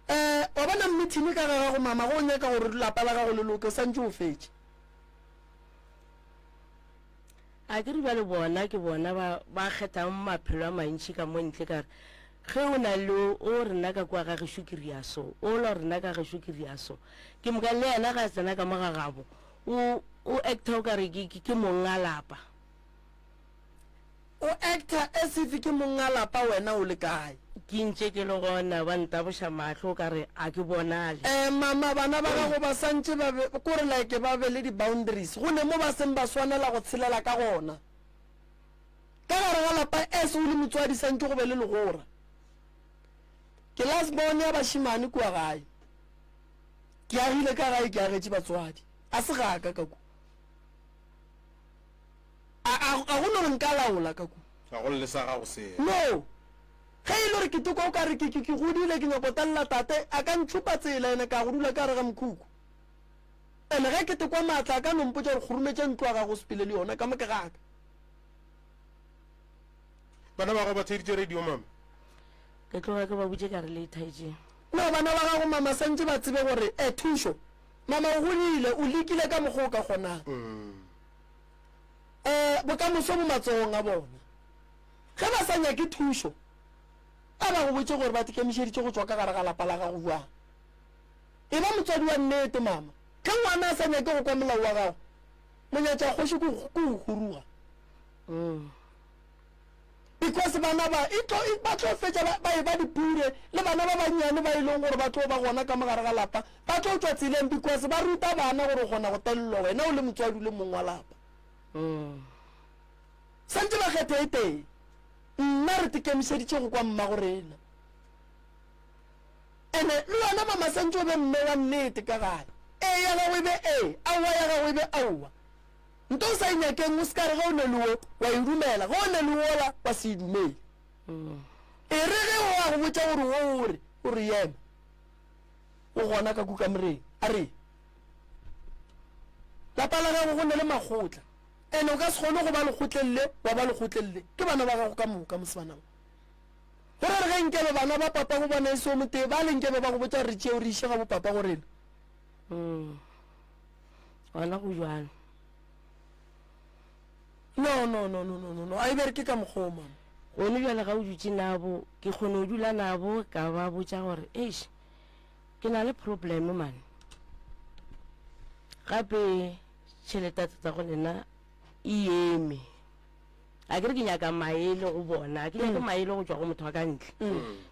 Eh, wa bona mmithini ka ga gago mama, go o nyaka gore lapa la gago le loke, o santše o fetše. A ke re bjale bona ke bona ba ba kgethang maphelo a mantši ka mo ntle ka re ge o na le o re nna ka kua ga gešo ke ria so, o la re nna ka gešo ke ria so. Ke moka le yena ga a tsena ka mo ga gabo o o actor o ka re ke ke monga lapa. O actor as if ke monga lapa wena o le kae? Ke ntše ke le gona ba ntaboša mahlo o ka re a ke bonale. Eh mama bana ba gago ba santše ba be kore like ba be le di boundaries go ne mo ba seng ba swanela go tshelela ka gona. Ka gare ga lapa as o le motswadi santše go be le legora. Ke last born ya bašemane kua gae. Ke agile ka gae ke agetše batswadi. A se ga ka ka ku. A a a go no re nka laola ka ku. Ga go lle sa gago selo. No. Ge e le gore ke tokwa o ka re ke ke ke godile ke nyako telela tate a ka ntšhupa tsela ene ka go dula ka gare ga mokhukhu. Ene ge ke tekwa maatla a ka no mpotša gore kgurumetša ntlo ya gago o sepele le yona ka mo ke ga ka. Bana ba gago ba theeditše radio mama? Ke tloga ke ba botše ka re le ithaetšeng. No bana ba gago mama santše ba tsebe gore eh thušo mama o godile o lekile ka mokgwa o ka kgonang. Eh bokamoso bo matsogong a bona. Ge ba sa nyake thušo a ba go botše gore ba tikemišeditše go tšwa ka gare ga lapa la gago bjang. E ba motswadi wa nnete mama. Ge ngwana a sa nyake go kwa molao wa gago monyatšakgoši ke go huruga. Because bana ba e tlo e, ba tlo fetša ba, ba eba dipure le bana ba bannyane ba e leng gore ba tlo ba gona ka mo gare ga lapa ba tlo tšwa tseleng because ba ruta bana gore o kgona go tellwa wena o le motswadi o le mong wa lapa. Santše ba kgethe e tee. Nna re tekemišeditše go kwa mmago rena. Ene le wena mama santše o be mme wa nnete ka gae. Ee ya gago e be ee, aowa ya gago e be aowa. Nto o sa e nyakeng o se ka re ge o ne le wo wa e dumela, ge o ne le wola wa se e dumele. E re ge o a go botša gore wo o re, o re yema. O gona ka kukamoreng, a re lapa la gago go ne le makgotla. Ene o ka se kgone go ba lekgotleng le wa ba lekgotleng le. Ke bana ba gago ka moka mos bana ba. Go re re ge nkebe bana ba papa go bona e se o motee bale nkebe ba go botša gore re tšee o re iše ga bo papa go rena. Gona go bjalo. No, no, no, no, no, no, no. A e bereke ka mokgwa o, mama. Gone bjale ga o dutše nabo, ke kgone go dula nabo ka ba botša gore eish ke na le problem man. Gape tšhelete ya tatago lena e eme. A ke re ke nyaka maele go bona, a ke nyake maele go tšwa go motho wa ka ntle.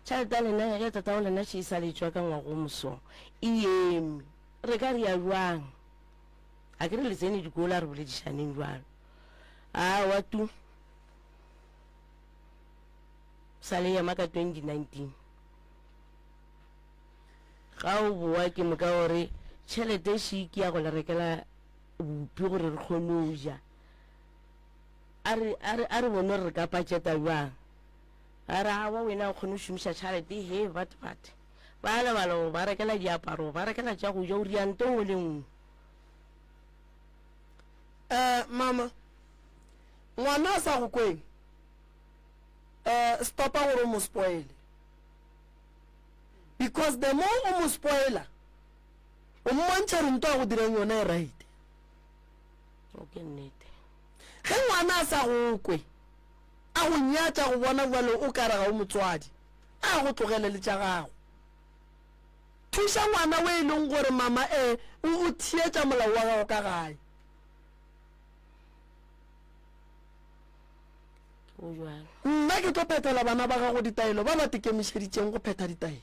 Tšhelete ya lena ya tatago lena še e sa le tšwa ka ngwago o moso e eme. Re ka ria bjang? A ke re le tsene dikolo a re boledišaneng bjalo. Aowa tu. Sa le ema ka 2019. Ga o boa ke moka o re tšhelete še ke ya go le rekela bupi gore re kgone go ja. A re, a re, a re bone gore re ka patšeta bjang. A re aowa wena o kgone go šomiša tšhelete he bat bat. Ba lebala go ba rekela diaparo, go ba rekela tša go ja, o ria nto nngwe le nngwe. Eh, mama, ngwana a sa go kweng, eh, stopa gore o mo spoile. Because the more o mo spoiler, o mmontšha gore nto a go dirang yona e right. O ke nnete. Ge ngwana a sa go kwe, a go nyatša go bona bjalo o kare ga o motswadi, A go tlogele le tša gago. Thuša ngwana o e leng gore mama e o o theetša molao wa gago ka gae. Go bjalo. Nna ke tlo phethela bana ba gago ditaelo ba ba tekemišeditšeng go phetha ditaelo.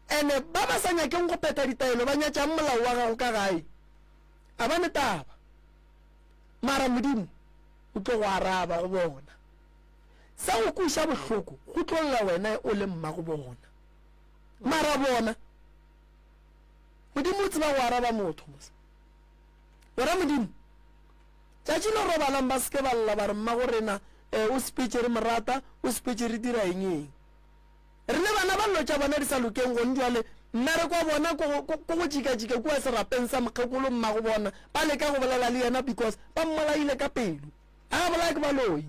Ene ba ba sa nyakeng go phetha ditaelo ba nyatšang molao wa gago ka gae, a ba ne taba. Mara Modimo o tlo go araba go bona. Sa go kweša bohloko go tlo lla wena o le mmago bona. Mara bona, Modimo o tseba go araba motho mos. Wena Modimo, tšatši le robalang ba seke ba lla ba re mmago rena eh, o sepetše re mo rata, o sepetše re dira eng eng. Re le bana ba llo tša bona di sa lokeng gone jwale, mmereko wa bona ko go, ko go jikajika kua serapeng sa mokgekolo mmago bona, ba leka go bolela le yena because ba mmolaile ka pelo. A bolaya ke baloi.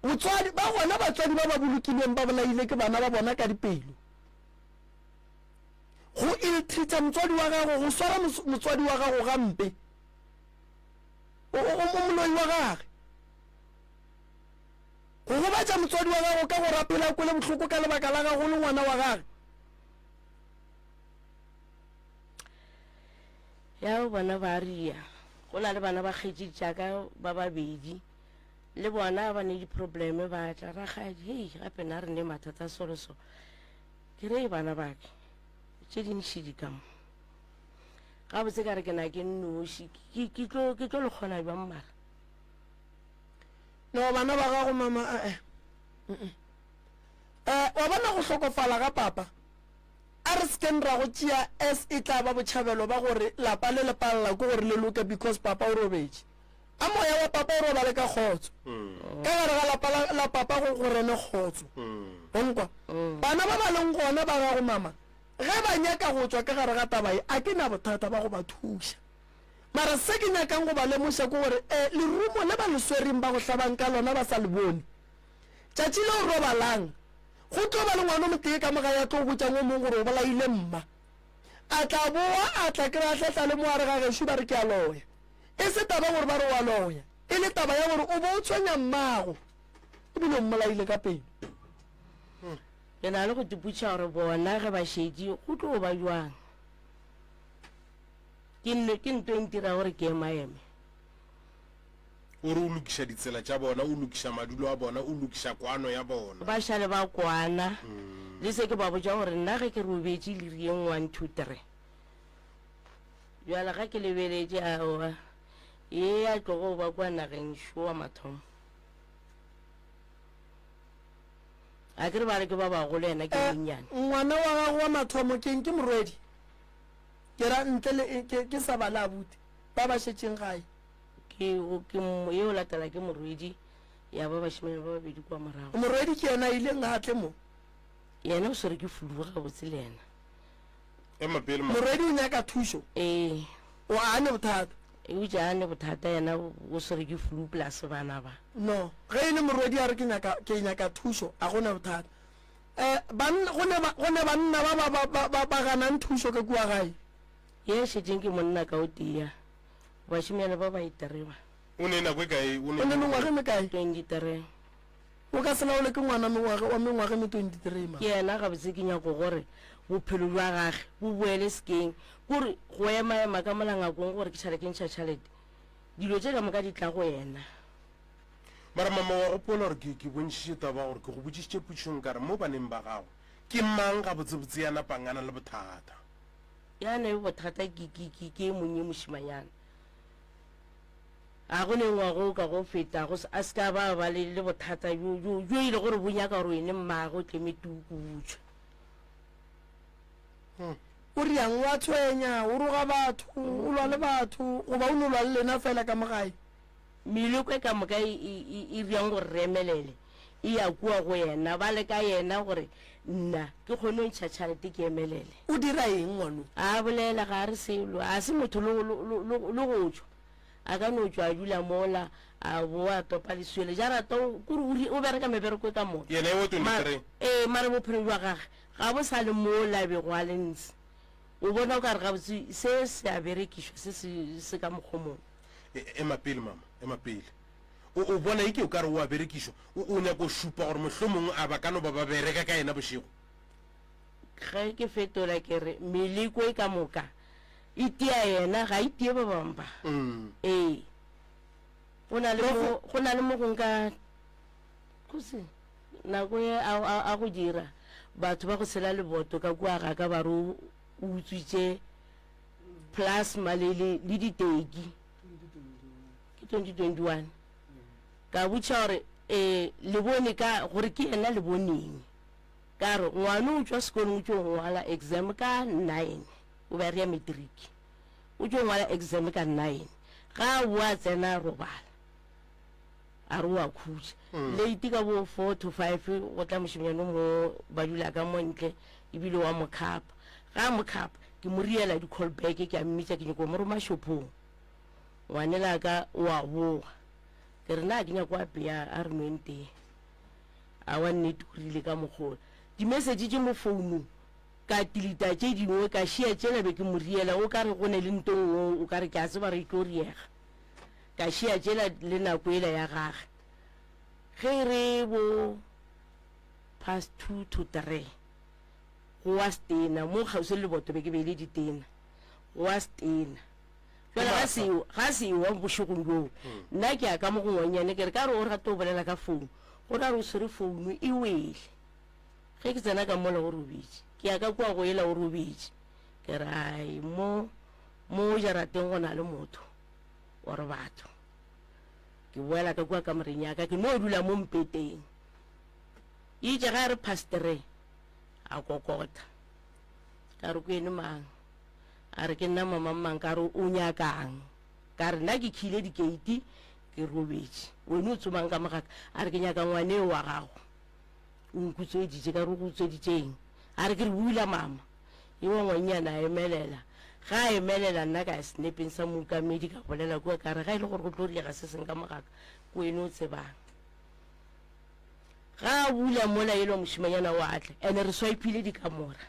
Botswadi ba gona batswadi ba ba bolokilweng ba bolaile ke bana ba bona ka dipelo. Go ill-treata motswadi wa gago, go swara motswadi wa gago gampe, o, o, o moloi wa gage. Go gobatša motswadi wa gago ka gore a phela a kwele bohloko ka lebaka la gago le ngwana wa gage. Ya bona ba ria. Go na le bana ba kgaetšedi tša ka ba babedi, le bona ba ne di-probleme ba tla, Rakgadi, hei, gape na re ne mathata so le so. Ke re, bana ba ke, tše dintši di ka mo. Gabotse ka re ke na ke nnoši, ke, ke tlo, ke tlo le kgona bjang mara? No, bana ba gago mama, eh, eh. Eh, wa bona go hlokofala ga papa? A re sekeng ra go tšea as e tla ba botšhabelo ba gore lapa le le palela ke gore le loke because papa o robetše. A moya wa papa o robale ka kgotso. Ka gare ga lapa la, la papa go, go rene kgotso. O nkwa? Bana ba ba leng gona ba gago mama, ge ba nyaka go tšwa ka gare ga taba ye, a ke na bothata ba go ba thuša. Mara se ke nyakang go ba lemoša ke gore, eh, lerumo le ba le swereng ba go hlabang ka lona ba sa le bone, Tšatši le o robalang, go tlo ba le ngwana o motee ka mo gae a tlo botšang o mongwe gore o bolaile mma. A tla boa a tla kry-a hlehla le mo a re ga gešo ba re ke a loya. E se taba gore ba re o a loya, e le taba ya gore o bo o tshwenya mmago ebile o mmolaile ka pelo. Ke na le go tipotšiša gore bona ge ba šetše go tlo ba bjang. Ke nno, ke nto e ntirago gore ke emaeme. O re o lokiša ditsela tša bona, o lokiša madulo a bona, o lokiša kwano ya bona. Ba šale ba kwana. Le se ke ba botša gore nna ge ke robetše le rieng one, two, three. Bjale ga ke lebeletše, aowa, ye a tlogo ba kua nageng šo wa mathomo. A ke re ba re ke ba bagolo, yena ke Eh, monnyane. ngwana wa gago wa mathomo keng ke morwedi? Ke ra ntle le ke, ke sa bale abuti ba ba šetšeng gae. Ke, ke, ye o latela ke morwedi, ya ba bašemane ba babedi kua morago. Morwedi ke yena a ileng a tle mo. Yena o swere ke flu gabotse le yena. Ema pele ma. Morwedi o nyaka thušo. Ee. O a ne bothata. Eupša a ne bothata yena o swere ke flu plus bana ba. No, ge e le morwedi a re ke nyaka ke nyaka thušo, a go na bothata. Eh, banna go ne ba go ne banna ba ba ba ba ba, ba ganang thušo ka kua gae. Ye šetšeng ke monna ka o tee. Bašemane ba ba itereba. O ne nako e kae? O ne mengwaga e mekae? 23. O ka se laole ke ngwana mengwaga wa mengwaga e me 23 ma. Ke yena gabotse ke nyako gore bophelo bja gage bo boele sekeng. Kore go ema-ema ka mola ngakong gore ke šale ke ntšha tšhalete. Dilo tše ka moka di tla go yena. Mara mama wa gopola gore ke ke bontšhitše taba gore ke go botšišitše potšišong ka re mo baneng ba gago ke mang gabotsebotse ya napang a na le bothata? Ya na le bothata ke ke ke ke e monnye mošimanyana. A go ne ngwaga o ka go feta go a se ka ba ba le le bothata bjo bjo bjo e le gore bo nyaka gore wene mmagwe o tleme tuku butšwe. O riang o a tshwenya, o roga batho, o lwa le batho, goba o no lwa le lena fela ka mo gae? Meloko e ka moka e, e, e, e riang gore re emelele e ya kua go yena, ba leka yena gore nna ke kgone go ntšha tšhalete ke emelele. O dira eng ngwano? A bolela, ga a re selo, a se motho le, le, le, le, le go tšwa. A ka no tšwa a dula mola, a boa a topa leswele. Jarata o, kore o ri, o bereka mebereko e ka moka. Yena e wa Mara, 23. ee, mara bophelo bja gage ga bo sa le mola bego a le ntse. O bona o ka re gabotse se se a berekišwa, se se, se ka mokgwa o mongwe. E, ema pele, mama, ema pele. O, o bona eke o ka re o a berekišwa? O, o nyaka go šupa gore mohlomongwe a ba ka no ba ba bereka ka yena bošego? Ge ke fetola ke re, meleko e ka moka e tia yena, ga e tie ba bangwe ba. Ee. Go na le mo, go na le mo go nka, go se, nako e a, a, a go dira, batho ba go tshela leboto ka kua ga ka ba re o, o utswitše plasma le, le, le diteki. Ke 2021. Ka botša gore, ee, le bone ka, gore ke yena le boneng. Ka re, ngwano o tšwa sekolong o tšo ngwala exam ka nine, o be a re ya matric. O tšo ngwala exam ka nine, ga a boa a tsena a robala, a re o a khutša. Late ka bo four to five go tla mošemanyana o mongwe ba dula ka mo ntle ebile wa mo khapa. Ga a mo khapa, ke mo riela di-call back ke a mmitša ke nyako mo roma shopong. Ngwanela ka o a boa, ke re na ke nyako apea a re nweng tee. Aowa nnete o rile ka mokgwa o. Dimesetse tše mo founung ka tilita tše dingwe ka šia tšela be ke mo riela o ka re go ne le nto nngwe o ka re ke a tseba re tlo riega. Ka šia tšela le nako yela ya gage. Ge e re bo past two to three go wa setena mo kgauswi le leboto be ke beile ditena go wa setena. Jwale ga se ga se ewa bošegong bjoo nna ke ya ka mo go ngwannyane ke re ka re o rata go bolela ka founu go ra re o swere founu e wele. Ge ke tsena ka mola o robetše ke ya ka kua go ela o robetše ke re ai mo mo jarateng go na le motho or batho. Ke boela ka kua kamoreng ya ka ke no dula mo mpeteng. Itše ga a re past three a kokota ka re ko ene mang. A re, Ke nna Mamangmang. Ka re, O nyakang? Ka re, Nna ke khile dikeiti, ke robetše. Wena o tsomang ka mo ga ka? A re, Ke nyaka ngwaneo wa gago. O nkutsweditše. Ka re, O go utsweditše eng? A re, Ke re, bula mama. Ewa ngwannyana a emelela. Ge a emelela, nna ka ya senepeng sa mookamedi, ka bolela kua, ka re, Ga e le gore go tlo diega se seng ka mo ga ka, ke wena o tsebang. Ge a bula mola elwa mošemanyana o a tla, ene re swiphile dikamora.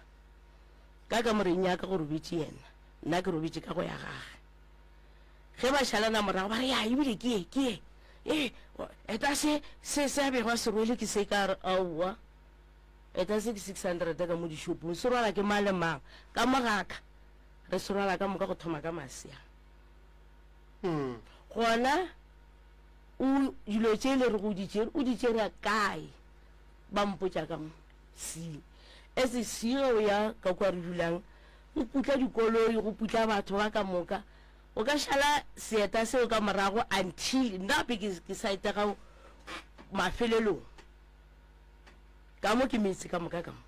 Ka kamoreng ya ka go robetše yena, nna ke robetše ka go ya gage. Ge ba šalana morago ba re, Ya, ebile ke ye, ke ye. Ee, eta se, se, se a bego a se rwele ke se. Ka re, Aowa, eta se ke 600 ka mo dishopong, se rwala ke mang le mang. Ka mo ga ka, re se rwala ka moka go thoma ka masea. Gona. O dilo tše le rego o di tšere, o di tšere kae? Ba mpotša ka mo C. As C ge o ya ka kua re dulang, go putla dikoloi, go putla batho ba ka moka. O ka šala seeta seo ka morago until nna gape ke, ke sa etega mafelelong. Ka mo ke metse ka moka ka mo.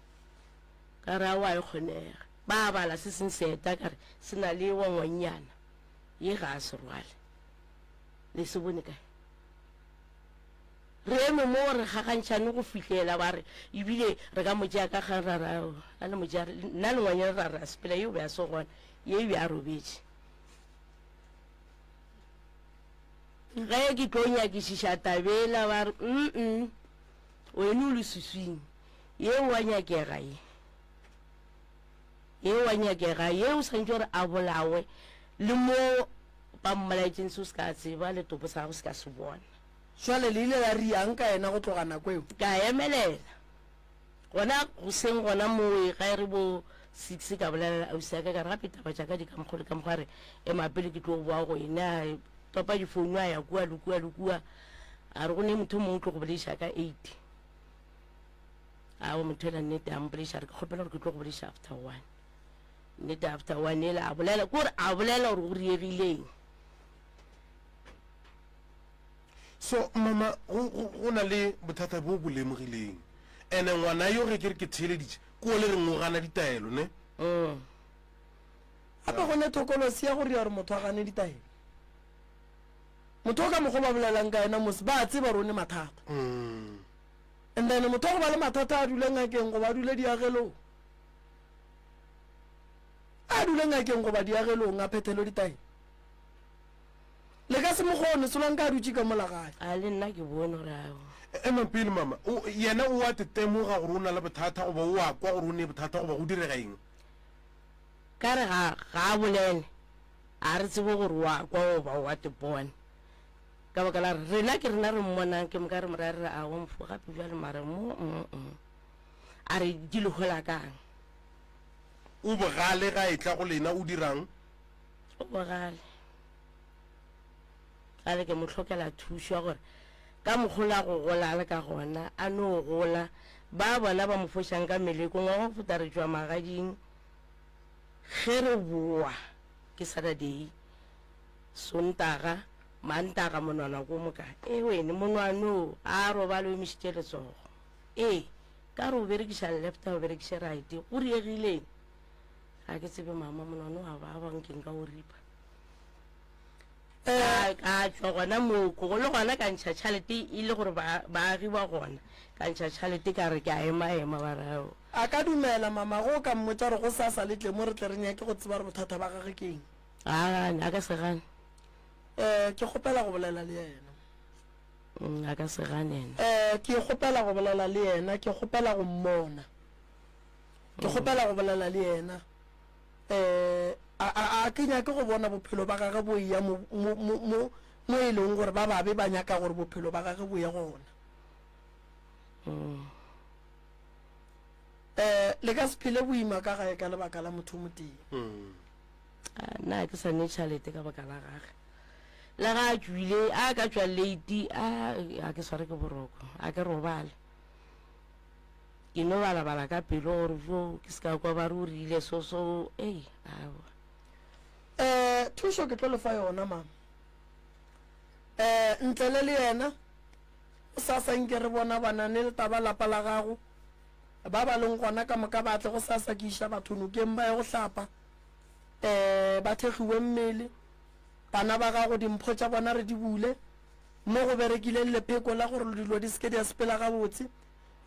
Ka re aowa e kgonega. Ba bala se seng seeta ka re se na le wa ngwannyana. Ye ga a se rwale. Le se bone kae? Re eme mo re gagantšhane go fihlela ba re ebile re ka mo tšea ka kgang ra ra a le mo tšea nna le ngwanyana ra re a sepela ye o be a se gona ye e be a robetše. Ge ke tlo nyakišiša tabela ba re mm wene o leswiswing ye wa nyakega ye ye wa nyakega ye o swantše gore a bolawe le mo Ba mmolaetšeng se o se ka tseba, le topo sa gago se ka se bona. Jwale le ile la riang ka yena go tloga nako eo? Ka emelela. Gona goseng gona moo ga e re bo six ka bolelela ausi ya ka ka re gape taba tša ka di ka mokgwa le ka mokgwa a re ema pele ke tlo boa go ena a topa difounu a ya kua le kua le kua a re go ne motho mongwe o tlo go bolediša ka eight a motho ela nnete a mpolediša a re ke kgopela gore ke tlo go bolediša after one Nnete after one ele a bolela ke gore a bolela gore go riegileng. So mama go, go, go na le bothata bo bo lemogileng ene ngwana yo ge ke re ke theeleditše ke o le reng o gana ditaelo ne? Mm. Gape go ne thokolosi ya go ria gore motho a gane ditaelo. Motho o ka mokgwa ba bolelang ka yena mos ba a tseba gore o ne mathata. Mm. And then motho wa go ba le mathata a dule ngakeng goba a dule diagelong. A dule ngakeng goba diagelong a phethelwe ditaelo. Le ka se mo kgone, solanka a dutše ka mola gae. A le nna ke bone gore a. Ema pele mama, o, yena o a te temoga gore o na le bothata goba o a kwa gore o ne bothata goba go direga eng? Ka re ga, ga a bolele, a re tsebe gore o a kwa goba o a te bona. Ka baka la gore rena ke rena re mmonang, ke moka re mo raya re re aowa mofo gape bjale mara mo, mm-mm. A re di le hola kang? O bogale ga etla go lena o dirang? O bogale. Gale ke mo hlokela thušo ya gore ka mokgola go gola a le ka gona a no gola ba bona ba mo fošang ka meleko ngwaga go feta re tšwa magading ge re boa ke Saturday Sontaga Mantaga monwana ko moka e wene monwano a robale o emišitše letsogo ee Ka re o berekiša left a o berekiše right go riegileng ga ke tsebe mama monwana wa baba nke nka o ripa eh. ka tšwa gona moo ko le gona ka ntšha tšhalete e le gore baagi ba gona ka ntšha tšhalete ka re ke a ema ema ba rao a ka dumela mama go ka mmotša gore go sasa le tle mo re tle re nyake go tseba gore bothata ba gage ke eng a gane a ka se gane um ke kgopela go bolela le yena Mm, a ka se gane ena. Eh, ke kgopela go bolela le yena, ke kgopela go mmona. Ke mm. kgopela go bolela le yena. Eh, a a a ke nyake go bona bophelo ba gagwe bo eya mo mo mo mo e leng gore ba babe ba nyaka gore bophelo ba gagwe bo ye gona. Mm. Eh, le ka se phele boima ka gae ka lebaka la motho o motee. Mm. Ah, nna ke sa ne tšhalete ka baka la gage. Le ga a tšwile, a ka tšwa late, a a ke sware ke boroko, a ke robale. Ke no balabala ka pelo gore jo ke se ka kwa ba re o rile so so, ei, aowa. Eh, thušo ke tlo le fa yona mama. Eh, ntlele le yena, go sasa nke re bona banane le taba lapa la gago, ba ba leng gona ka moka ba tle go sasa ke iša batho nokeng ba ye go hlapa, eh, ba thekgiwe mmele. Bana ba gago dimpho tša bona re di bule, mo go berekileng lepheko la gore dilo di se ke di a sepela gabotse,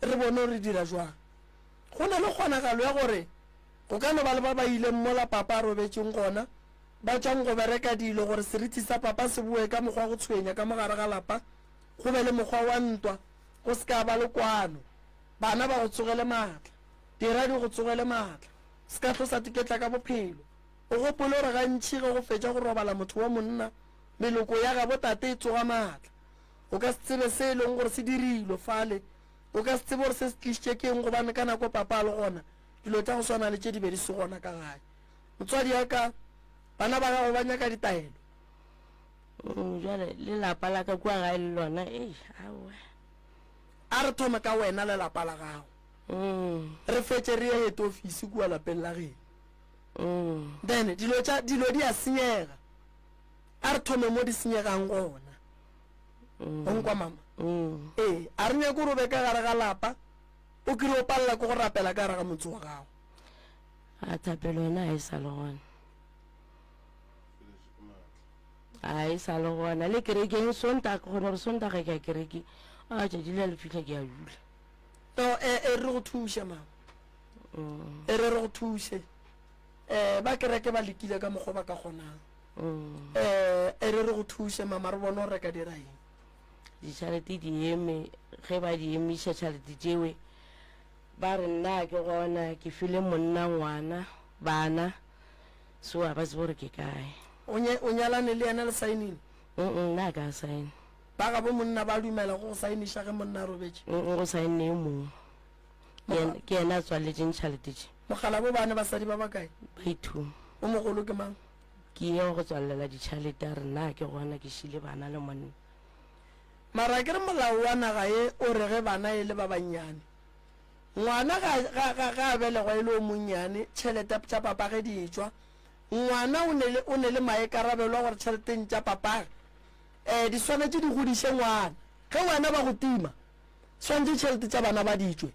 re bone gore re dira jwang. Go na le kgonagalo ya gore go ka no ba le ba ba ileng mola papa a robetšeng gona, ba tšwang go bereka dilo gore seriti sa papa se boe ka mokgwa wa go tshwenya ka mo gare ga lapa, go be le mokgwa wa ntwa, go se ka ba le kwano. Bana ba go tsogele maatla. Dira di go tsogele maatla. Se ka hlo sa tiketla ka bophelo. O gopole gore gantši ge go fetša go robala motho wa monna, meloko ya gabo tate e tsoga maatla. O ka se tsebe se e leng gore se dirilwe fale. O ka se tsebe gore se se tlišitše ke eng gobane ka nako papa a le gona, dilo tša go swana le tše di be di se gona ka gae. Motswadi ya ka, bana ba gago ba nyaka ditaelo. Mm, jale le lapa la ka kua gae le lona ei aowa. A re thome ka wena le lapa la gago. Mm. Re fetše re ye head office kua lapeng la geno. Mm. Then dilo tša dilo di a senyega. A re thome mo di senyegang gona. Mm. O nkwa mama? Mm. Ee, a re nyake gore o be ka gare ga lapa o kile o palela ke go rapela ka gare ga motse wa gago. A thapelo yona ga e sa le gona. A e sa le gona le kerekeng Sontaga ke kgona gore Sontaga ke ya kerekeng a tšatši le le fihla ke a dula. No, e, e re go thuše mama. Mm. E re re go thuše. Eh, ba kereke ba lekile ka mokgwa ba ka kgonang. Mm. Eh, e re re go thuše mama re bone gore re ka dira eng. Ditšhelete di eme ge ba di emiša tšhelete tšewe ba re nna ke gona ke file monna ngwana bana So a ba tsebe gore ke kae. O nye, o nyalane le yena le saenile? Mm-mm, nna a ka saena. Ba gabo monna ba dumela go go saeniša ge monna a robetše? Mm-mm, go saenne yo mongwe. Ke yena, ke yena a tswalletšeng tšhalete tše. Mokgalabo ba ne basadi ba bakae? Ba i-two. O mogolo ke mang? Ke ye wa go tswallela ditšhalete a re nna ke gona ke šile bana le monna. Mara akere molao wa naga ye o re ge bana e le ba bannyane, Ngwana ga, ga, ga, ga a belegwa e le o monnyane, tšhelete tša papage di etšwa. Ngwana o ne le, o ne le maekarabelo a gore tšheleteng tša papage, eh, di swanetše di godiše ngwana. Ge wena ba go tima, swanetše tšhelete tša bana ba di tšwe.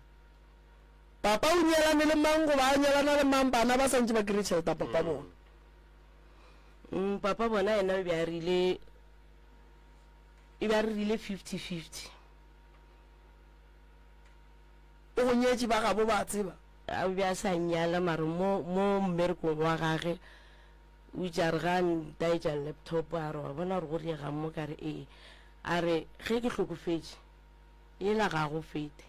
Papa o nyalane le mang goba a nyalana le mang, bana ba santše ba kry-e tšhelete ya papa bona. Mm, papa bona yena o be a rile, e be a re rile 50-50. O go nyetše ba gabo ba tseba? A be a sa nnyala mare mo mo mmerekong wa gage o itše a re ga a ntaetša laptop a re wa bona gore go riegang mo ka re ee a re ge ke hlokofetše yela ga go fete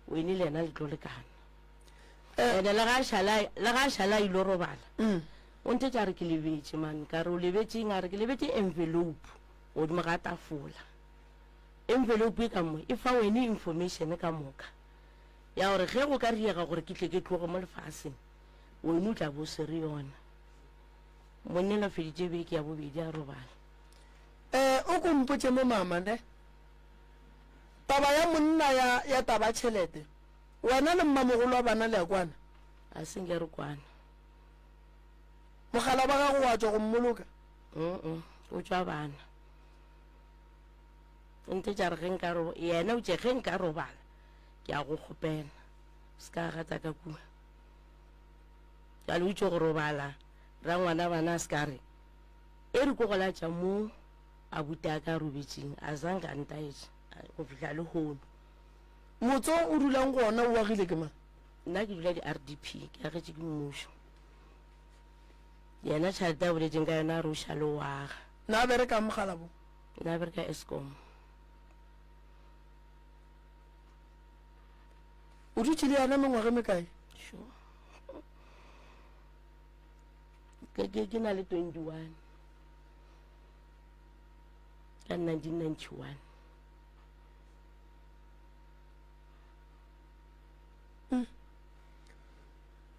wene le yena le tlo lekana ene le ga a šala le ga a šala a ilo robala o ntetša a re ke lebetše man ka re o lebetše eng a re ke lebetše envelope godimo ga tafola Envelope e ka mo e fa wene information ka moka ya gore ge go ka riega gore ke tle ke tloge mo lefaseng, wene o tla bo o swere yona. Monnela o feditše beke ya bobedi a robala. Eh, o ko mpotše mo mama ne. Taba ya monna ya, ya taba ya tšhelete, wena le mmamogolo wa bana le a kwana? A se nke re kwana. Mogala wa gago wa tšwa go mmoloka? Mm-mm, o tšwa bana. O ntetša re ge nka ro yena o tše ge nka robala ke a go kgopela se ka gata ka kua jale o itše go robala rangwana bana a se ka re e re ko go latša mo a buta a ka robetšeng a zange a ntaetša go fihla le hono Motse o o dulang go ona o agile ke mang? Nna ke dula di-RDP ke agetše ke mmušo yena tšhelete a boletšeng ka yona a re o šale o aga. Na berekang mogala bo? Nna bereka Eskom. O dutše le yena mengwaga e mekae? Sure. Ke ke ke na le 21. Ka 1991. Mm.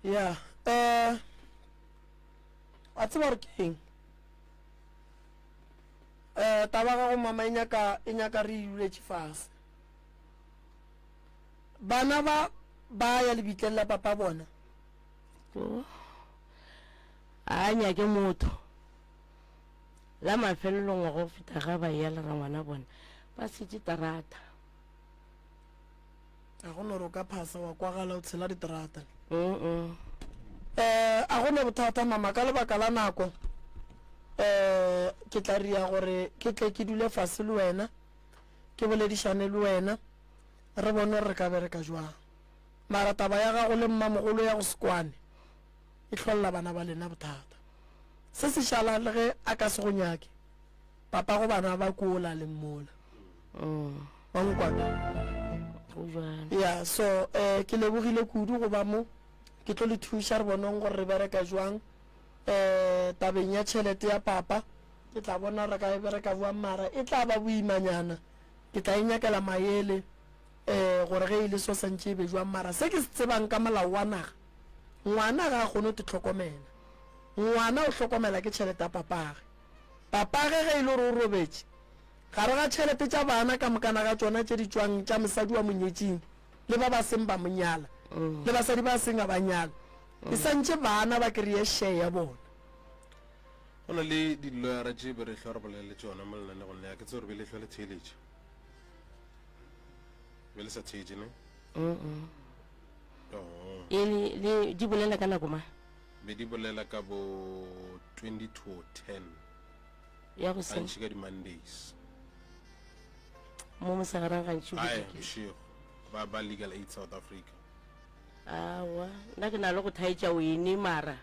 Ya, eh a tseba gore ke eng? Eh, taba gago mama e nyaka e nyaka re e duletše fase. Bana ba ba ya lebitleng la papa bona. Oh. A nyake motho. La mafelelo ngwaga go feta ga ba ya le rangwana bona ba setše terata. A go no re o ka phasa wa kwagala o tshela diterata. Mm-mm. Eh, a go ne bothata mama ka lebaka la nako. Eh, ke tla ria gore ke tle ke dule fase le wena, ke boledišane le wena, re bone gore re ka bereka jwang. Mara taba ya gago le mmamogolo ya go se kwane e hlolla bana ba lena bothata. Se se šala le ge a ka se go nyake, papago bana ba kola le mmola. Mm. Wa nkwa? Go jwalo. Ya, so eh ke lebogile kudu go ba mo. Ke tlo le thuša re boneng gore re bereka jwang. Eh tabeng ya tšhelete ya papa, ke tla bona re ka e bereka bjang mara e tla ba boimanyana. Ke tla e nyakela maele eh gore ge e le so santše e be jwang mara se ke se tsebang ka molao wa naga, ngwana ga a kgone go te hlokomela. Ngwana o hlokomela ke tšhelete ya papage. Papage ge e le gore o robetše, gare ga tšhelete tša bana ka mokana ga tšona tše di tšwang tša mosadi wa monyetšing le ba ba seng ba mo nyala le basadi ba seng a ba nyala, e santše bana ba kry-e share ya bona. Go na le diloyara tše be re hlwa re bolela le tšona mo lenanegong le, a ke tsebe gore be le hlwa le theeletša. Be le sa theetše ne? Oh. E le, le di bolela ka nako mang? Be di bolela ka bo 20 to 10. Ya go seng. Gantši ka di Mondays. Mo mosegareng gantši. Ae, bošego. Ba ba Legal Aid South Africa. Awa, nna ke na le go thaetša wene mara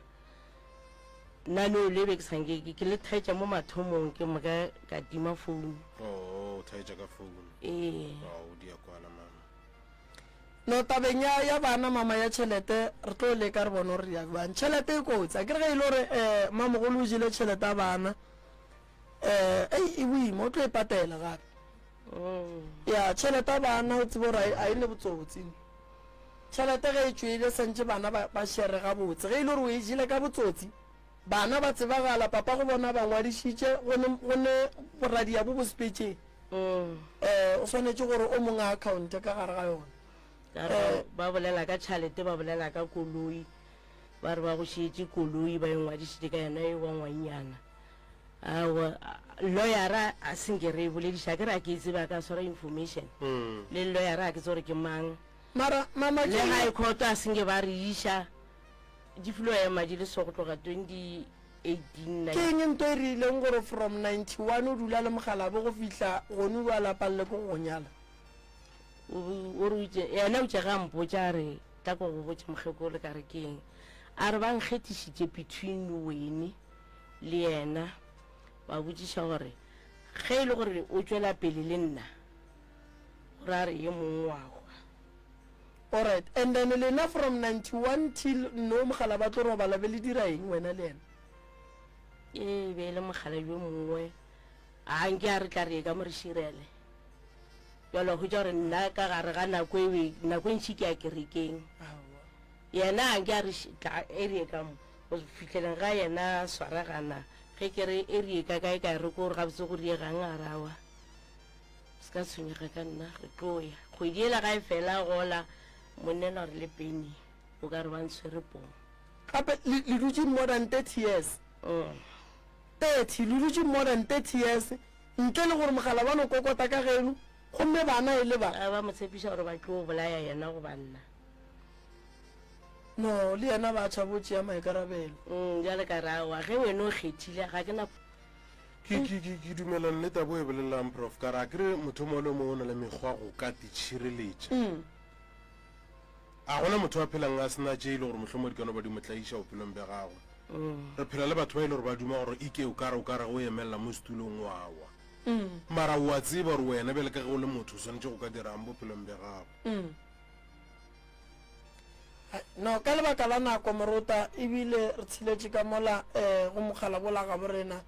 nna no le be ke sa nke ke le thaetša mo mathomong ke moka ka tima founu. Oh, o thaetša ka founu. Ee. Oh, di a kwala mama. No tabeng ya ya bana mama ya tšhelete re tlo leka re bone gore ya bjang. Tšhelete e kotsi. A ke re ge e le gore eh mamogolo o jele tšhelete ya bana eh ei e boima o tlo e patela gape. Ya tšhelete ya bana o tsebe gore a e ne botsotsi. Tšhelete ge e tšwele santše bana ba ba shere gabotse. Ge e le gore o e jele ka botsotsi bana ba tsebagala papa go bona ba ngwadišitše go ne go ne boradia bo bo sepetšeng. Um o swanetše gore o mongwe a accounte ka gare ga yona. Ka re ba bolela ka tšhalete, ba bolela ka koloi, ba re ba go šietše koloi ba e ngwadišitše ka yona e wa ngwannyana. Aowa, lawyera a se nke re e bolediša, ke re a ke e tsebe a ka swara information. Le lawyera a ke tsebe gore ke mang. Mara mama ke Le high court a se nke ba re iša, di filo ema di le so go tloga 20. 18 Ke eng nto e rileng gore from 91 o dula le mogalabe go fihla gone o a palele ke go go nyala? O re o itše, yena o itše ge a mpotša a re tla ko go botša mokgekolo ka re ke eng, a re ba nkgethišitše between wene le yena, ba botšiša gore ge e le gore o tšwela pele le nna gore a re ye mongwe wa hwa. Alright, and then lena from 91 till no mogala ba tlo robala be le dira eng wena le yena? E be e le mogala yo mongwe a nke a re tla re ye ka mo re širele. Jalo a hwetša gore nna ka gare ga nako ewe nako e ntši ke ya kerekeng. Yena a nke a re tla e re ye ka mo go fihleleng ga yena a swaragana ge ke re e re ye ka kae kae re ko gore gabotse go diegang a re aowa. Se ka tshwenyega ka nna, re tlo ya. Kgwedi yela ga e fela gola monnela gore le Penny o ka re ba ntshwere poo. Gape le, le dutše more than 30 years. 30, le dutše more than 30 years ntle le gore mogala ba no kokota ka geno gomme bana e le ba. Ba mo tshepiša gore ba tlo bolaya yena goba nna. No, le yena ba tšhabo tšea maikarabelo. Mm, bjale ka re aowa, ge wena o kgethile ga ke na. Ke, ke, ke, ke dumelana le taba o e bolelang, Prof. Ka re a ke re motho o mongwe le o mongwe o na le mekgwa go ka titšhireletša. A gona motho a phelang a se na tše e le gore mohlomongwe di ka no ba di mo tlaiša bophelong bja gagwe. Re phela le batho ba e le gore ba duma gore ike o ka re o ka re ge o emelela mo setulong wa wa. Mara o a tseba gore wena bjale ka ge o le motho o swanetše go ka dirang bophelong bja gago. No, ka lebaka la nako, morota, ebile re tsheletše ka mola um go mogala bola gabo rena.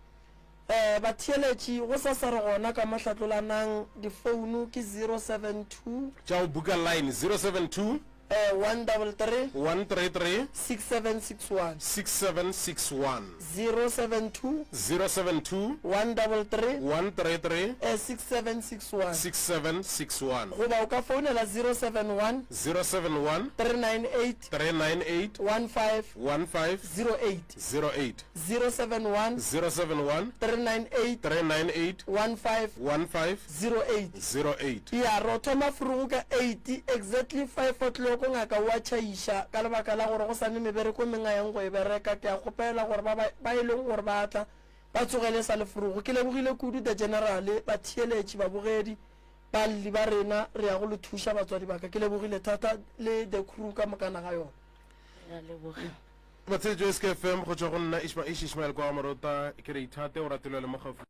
Um batheeletši, gosasa re gona ka mo hlatlolanang difounu ke 072. Tša go buka line 072. Um 133. 133. 6761. 6761. 072. 072. 133. 133. Um 6761. 6761. Goba o ka founela 071. 071. 398. 398. 15. 15. 08. 08. 071. 071. 398. 398. 15. 15. 08. 08. Ya, ro thoma frugu ka eight, exactly five o'clock ngaka o a tšhaiša ka lebaka la gore go sa ne mebereko e mengwe a yang go e bereka. Ke a kgopela gore ba ba, ba e leng gore ba tla, ba tsogele sa le frugu. Ke lebogile kudu the general, batheeletši, babogedi, balli ba rena, re ya go le thuša batswadi ba ka. Ke lebogile thata le the crew ka mokana ga yona. Re a leboga. Batheetši ba SKFM go tšwa go nna Ishma Ish Ishmael kwa Morota ke re ithate o ratelwe le mo gaufi.